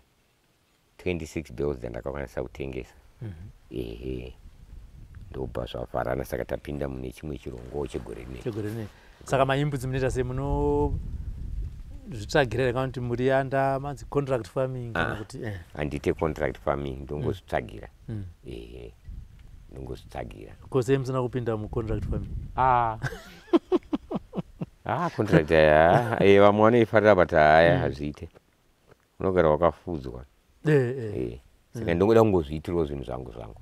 26 bales dzandakakwanisa kutengesa. Ehe, ndobva zvavharana. Saka tapinda mune chimwe chirongo chegore rineri. Chegore rineri. Saka mainputs munoita sei? Munozvitsvagira here, kana kuti muri under manzi contract farming, kana Ah. kuti? Handiite contract farming, ndongozvitsvagira. Ehe, ndongozvitsvagira. Ko sei musina kupinda mucontract farming? Ah. Ah, contract aya, vamwe vanoifarira, but haya, hazviite, unogara wakafudzwa. Saka ndongoda kungozviitirawo zvinhu zvangu zvangu.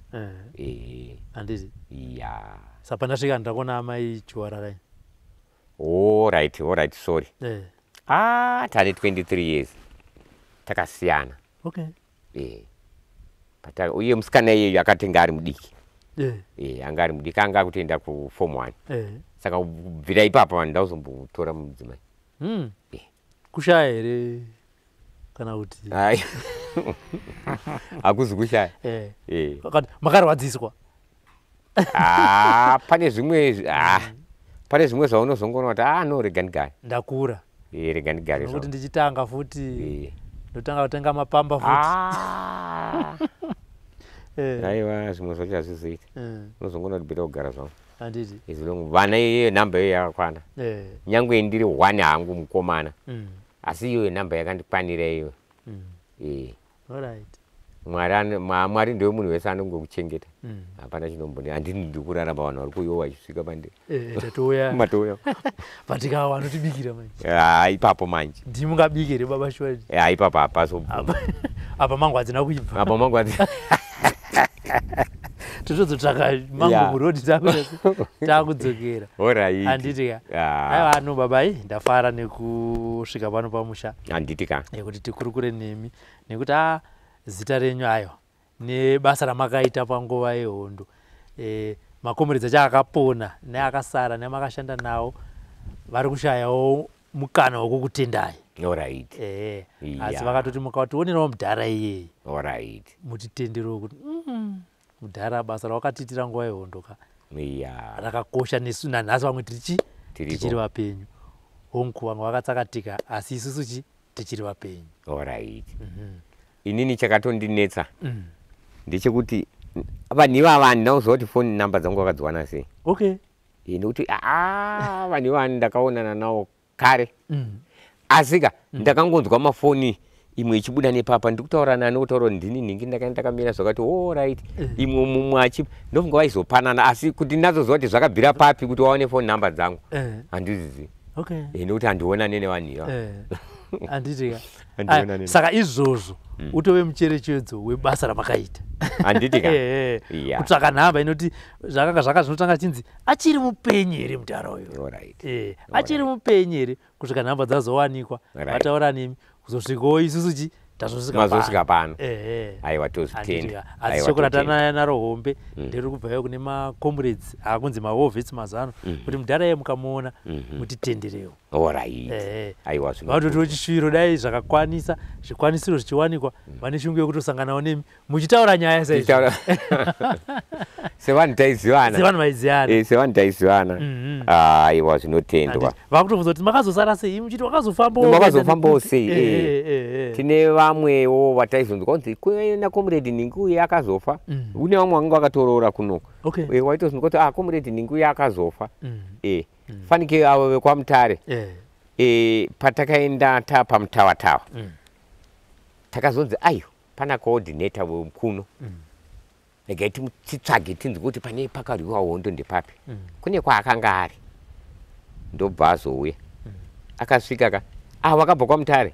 Handiti. Ya. Saka pandasvika ndakuona amai Chiwara kai. Alright, sorry. Ah, tane 23 years takasiyana. Uye musikana iyeyo akatenga ari mudiki. Anga ari mudiki, anga akutoenda kuform 1. Saka kubvira ipapo vanhu ndauzombotora mudzimai. Kushaya here kana kuti? Ai. Hakuzi kushaya. Makarwadziswa? Pane zvimwe pane zvimwe zvaunozongoona kuti no, rega ndigare. Ndakura. Rega ndigare. Nokuti ndichitanga futi ndotanga kutenga mapamba futi. Aiwa, zvimwe zvacho hazvizoita. Unozongoona kuti bhita kugara zvangu. Handiti. Vana iyoyo nhamba iyoyo yakakwana. Nyangwe ndiri 1 hangu mukomana. Asi iyoyo nhamba yakandikwanira iyoyo. Alright. Mwari ndiwe munhu wese anongokuchengeta. Hapana chinomboni. Handini ndiri kurarama, vanhu vari kuuyawo vachisvika pandiri. Tatouya. Matouya. But ka vanotibikira manje. Ipapo manje. Ndimi mungabike here baba Shwari? Ipapo hapazobvuma. Apa mangu hadzina kuibva. Apa mangu hadzina. Totozotsvaka mango murodi takudzokera. Alright. Handiti ka. Aiwa no babai, ndafara nekusvika pano pamusha. Handiti ka. Kuti tikurukure nemi nekuti zita renyu ayo nebasa ramakaita panguva yehondo. Makomuredzi acho akapona neakasara nemakashanda nawo vari kushayawo mukana wekukutendai. Alright. Asi vakatoti mukationerawo mudhara iyeye. Alright. Mutitenderewo kuti mudhara basa rawakatiitira nguva yehondo ka. Rakakosha nesu nanhasi vamwe tichiri vapenyu. Hongu vamwe vakatsakatika asi isusu tichiri vapenyu. Alright. Inini chakatondinetsa ndechekuti vanhu ivava handina kuziva kuti phone number dzangu vakadziwana sei. Okay. Nekuti vanhu ivava ndakaonana navo kare. Asika ndakangonzwa mafoni imwe ichibuda nepapa ndikutaura nani kutaura ndini nhingi ndakamira zvakati alright. Imwe mumwe achi ndofunga vaizopanana asi kuti ndinazoziva kuti zvakabvira papi kuti waone phone number dzangu handizizi. Okay. Nekuti handionane nevanhu ivava. Handiti ka. Saka izvozvo utove mucherechedzo webasa ramakaita. Handiti ka. Kutsvaka nhamba inoti zvakanga zvakazvinotanga chinzi achiri mupenyu here mudhara uyu. Alright. Achiri mupenyu here kusvika nhamba dzazowanikwa vataura nemi kuzosvikawo isusu tazosvika pano. Aiwa tozvitenda. Asi shoko ratanaya naro hombe nderi kubvayo kune macomrades akunzi mawovhets mazano kuti mudhara iye mukamuona mutitenderewo. Alright. Aiwa zvino. Vatotiwo chishuviro dai zvakakwanisa zvikwanisiro zvichiwanikwa vane shungu yekutosanganawo nemi muchitaura nyaya saizvo. Sevanhu taizivana. Sevanhu vaizivana. Sevanhu taizivana. Aiwa zvinotendwa. Vakutobvunza kuti makazosara sei muchiti wakazofambawo. Makazofambawo sei. Tine vamwewo vataizonzwa kunzi kuna comrade Ningi uye akazofa. Kune vamwe vanga vakatoroora kunoko. Okay. Waitozonzwa kuti comrade Ningi uye akazofa. Fanike avo vekwaMutare. Patakaenda tapamutawatawa. Takazonzi ayo pana coordinator wekuno. Regai titsvage tinzwe kuti pane pakarwiwa hondo ndepapi. Kune kwaakanga ari. Ndobva azouya. Akasvika ka. Vakabva kwaMutare.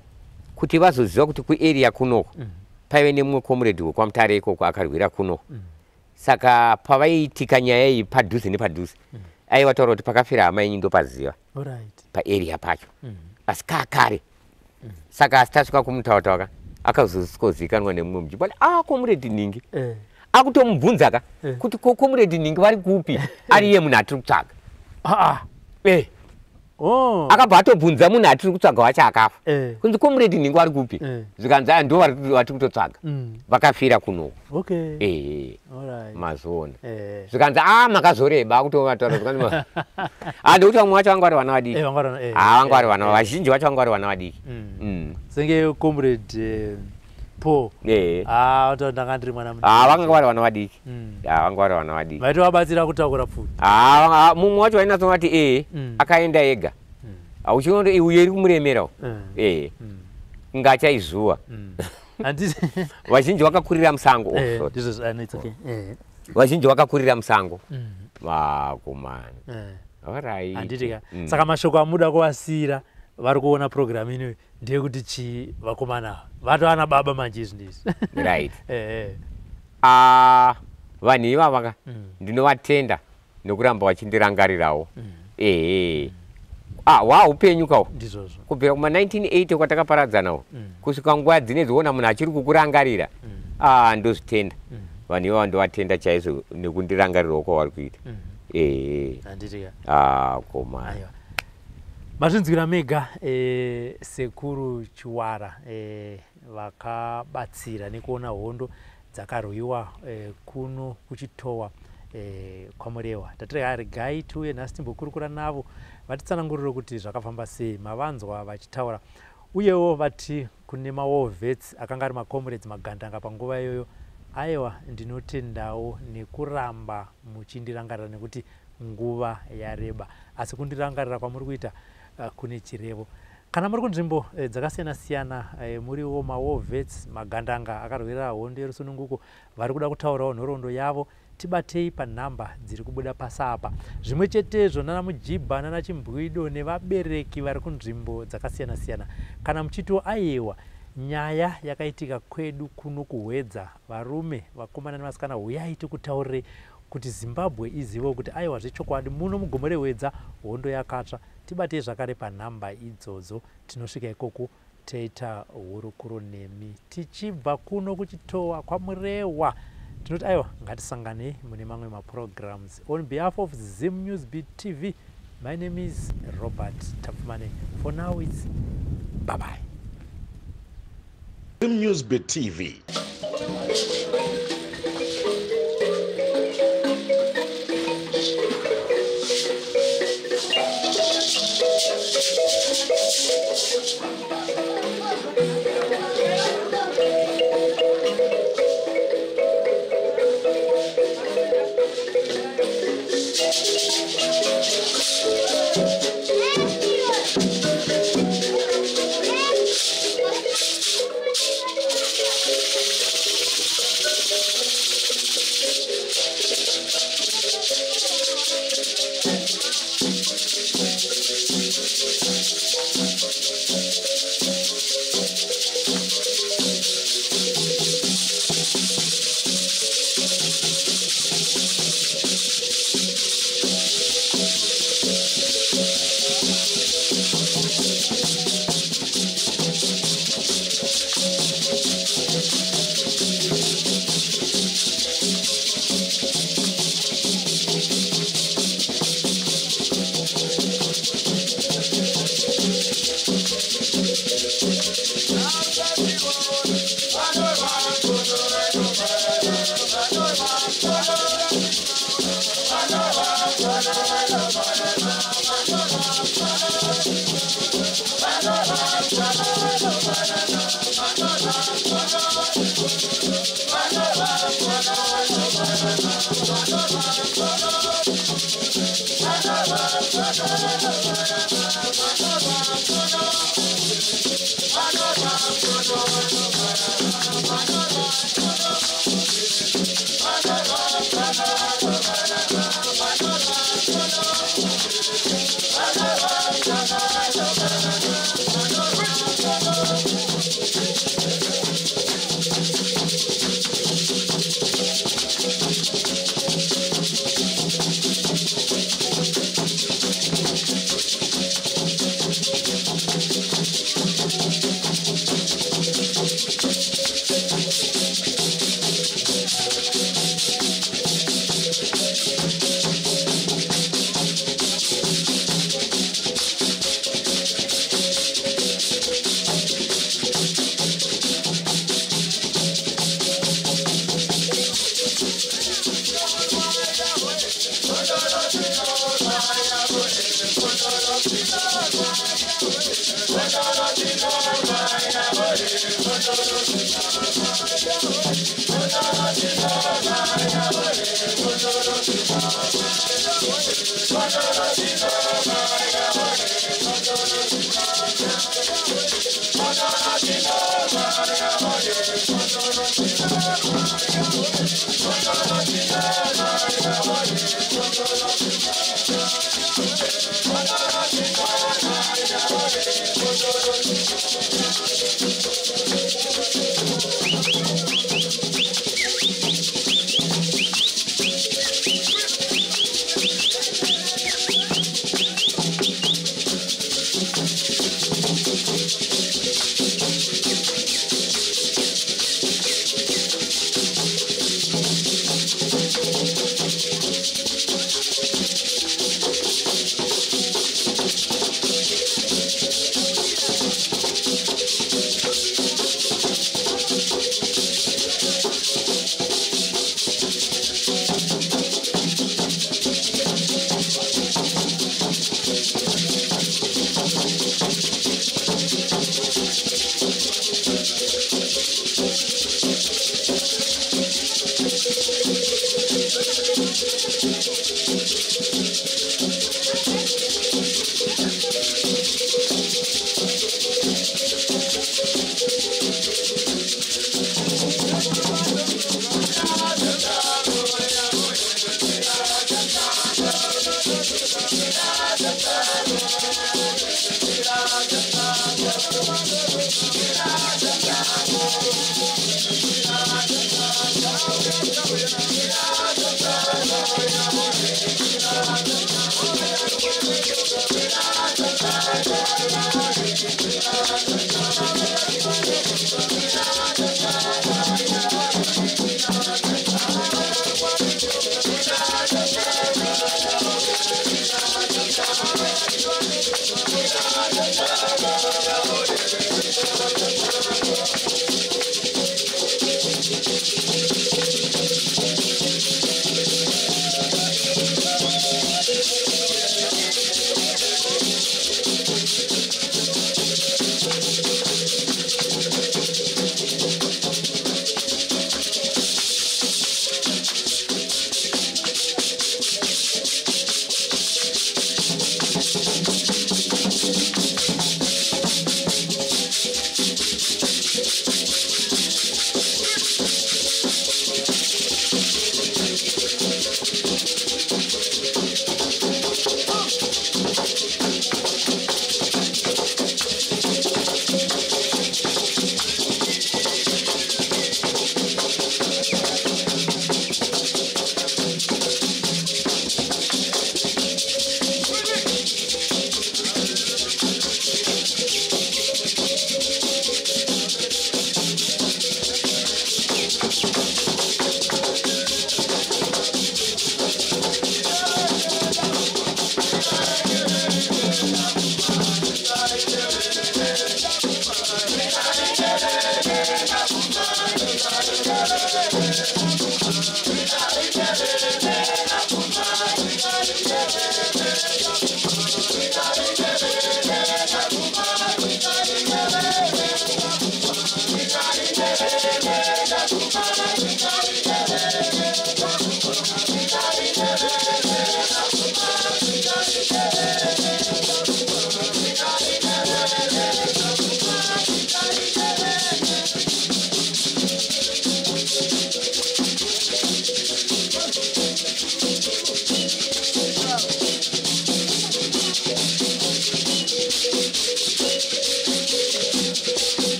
Kuti vazoziva kuti kuarea kunoko. Paive nemumwe comrade wekwaMutare ikoko akarwira kunoko. Saka pavaiitika nyaya iyi padhuze nepadhuze. Aivataura kuti pakafira hama yenyu ndopaziva. Alright. Paarea pacho. Asi kakare. Saka asi tasvika kumutautawa ka. Akazosikozikanwa nemumwe muchibali comrade Ningi. Akutomubvunza ka kuti comrade Ningi vari kupi ari iye munhu atiri kutsvaga. Akabva atobvunza munhu atiri kutsvaga wacho akafa. Kunzi comrade Ningi vari kupi? Zvikanzi aya ndo vatiri kutotsvaga. Vakafira kunoko. Okay. Alright. Mazoona. Zvikanzi makazoreba akutovataura zvikanzi ndikuti vamwe vacho vanga vari vana vadiki. Vanga vari vana vazhinji vacho vanga vari vana vadiki. Senge comrade Paul. Ndanga ndiri mwana mudiki. Vanga vari vana vadiki. Vanga vari vana vadiki. Vaitovabatsira kutakura pfuti. Mumwe wacho vainatsoti akaenda ega. Uchiona kuti uyu iri kumuremerawo. Ngachaizuwa. Vazhinji vakakurira musango. Vazhinji vakakurira musango. Vakomana. Alright. Handiti ka. Saka mashoko amuda kuvasiyira vari kuona program ino ndeyekuti chi vakomana vatova baba manje izvi ndizvi. Right. Vanhu ivava ka ndinovatenda nokuramba vachindirangarirawo. Hwaupenyu kawo. Ndizvozvo. Kubvira kuma 1980 kwatakaparadzanawo kusvika nguva dzinedzi wona munhu achiri kukurangarira. Ah, ndozvitenda. Vanhu ivava ndovatenda chaizvo nekundirangarirawo kwavari kuita. Handiti ka? Ah, koma. Aiwa, mazvinzwira mega. Sekuru Chiwara vakabatsira nekuona hondo dzakarwiwa kuno kuChitowa, kwaMurewa. Tatiri regai tiuye nhasi timbokurukura navo, vatitsanangurire kuti zvakafamba sei. Mavanzwa vachitaura, uyewo vati kune mawar vets akanga ari macomrades, magandanga panguva iyoyo. Aiwa, ndinotendawo nekuramba muchindirangarira, nekuti nguva yareba, asi kundirangarira kwamuri kuita kune chirevo. Kana muri kunzvimbo dzakasiyana-siyana, muriwo mawar vets, magandanga akarwira hondo yerusununguko, vari kuda kutaurawo nhoroondo yavo, tibatei panhamba dziri kubuda pasapa. Zvimwe chetezvo nana Mujibha, nana Chimbwido nevabereki vari kunzvimbo dzakasiyana-siyana, kana muchitiwo aiwa, nyaya yakaitika kwedu kuno kuHwedza, varume, vakomana nevasikana, huyai tikutaurirei kuti Zimbabwe izivewo kuti aiwa, zvechokwadi muno mugomo reHwedza hondo yakatsva. Tibatei zvakare panhamba idzodzo, tinosvika ikoko toita hurukuro nemi. Tichibva kuno kuChitowa kwaMurewa, tinoti aiwa, ngatisanganei mune mamwe maprograms. On behalf of Zim News Beat TV, my name is Robert Tapfumane. For now it's bye bye. Zim News Beat TV.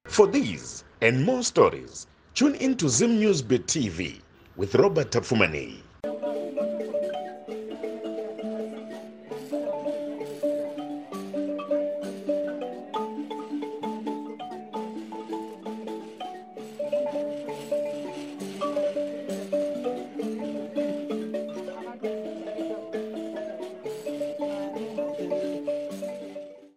For these and more stories, tune in to Zim News Bit TV with Robert Tafumani.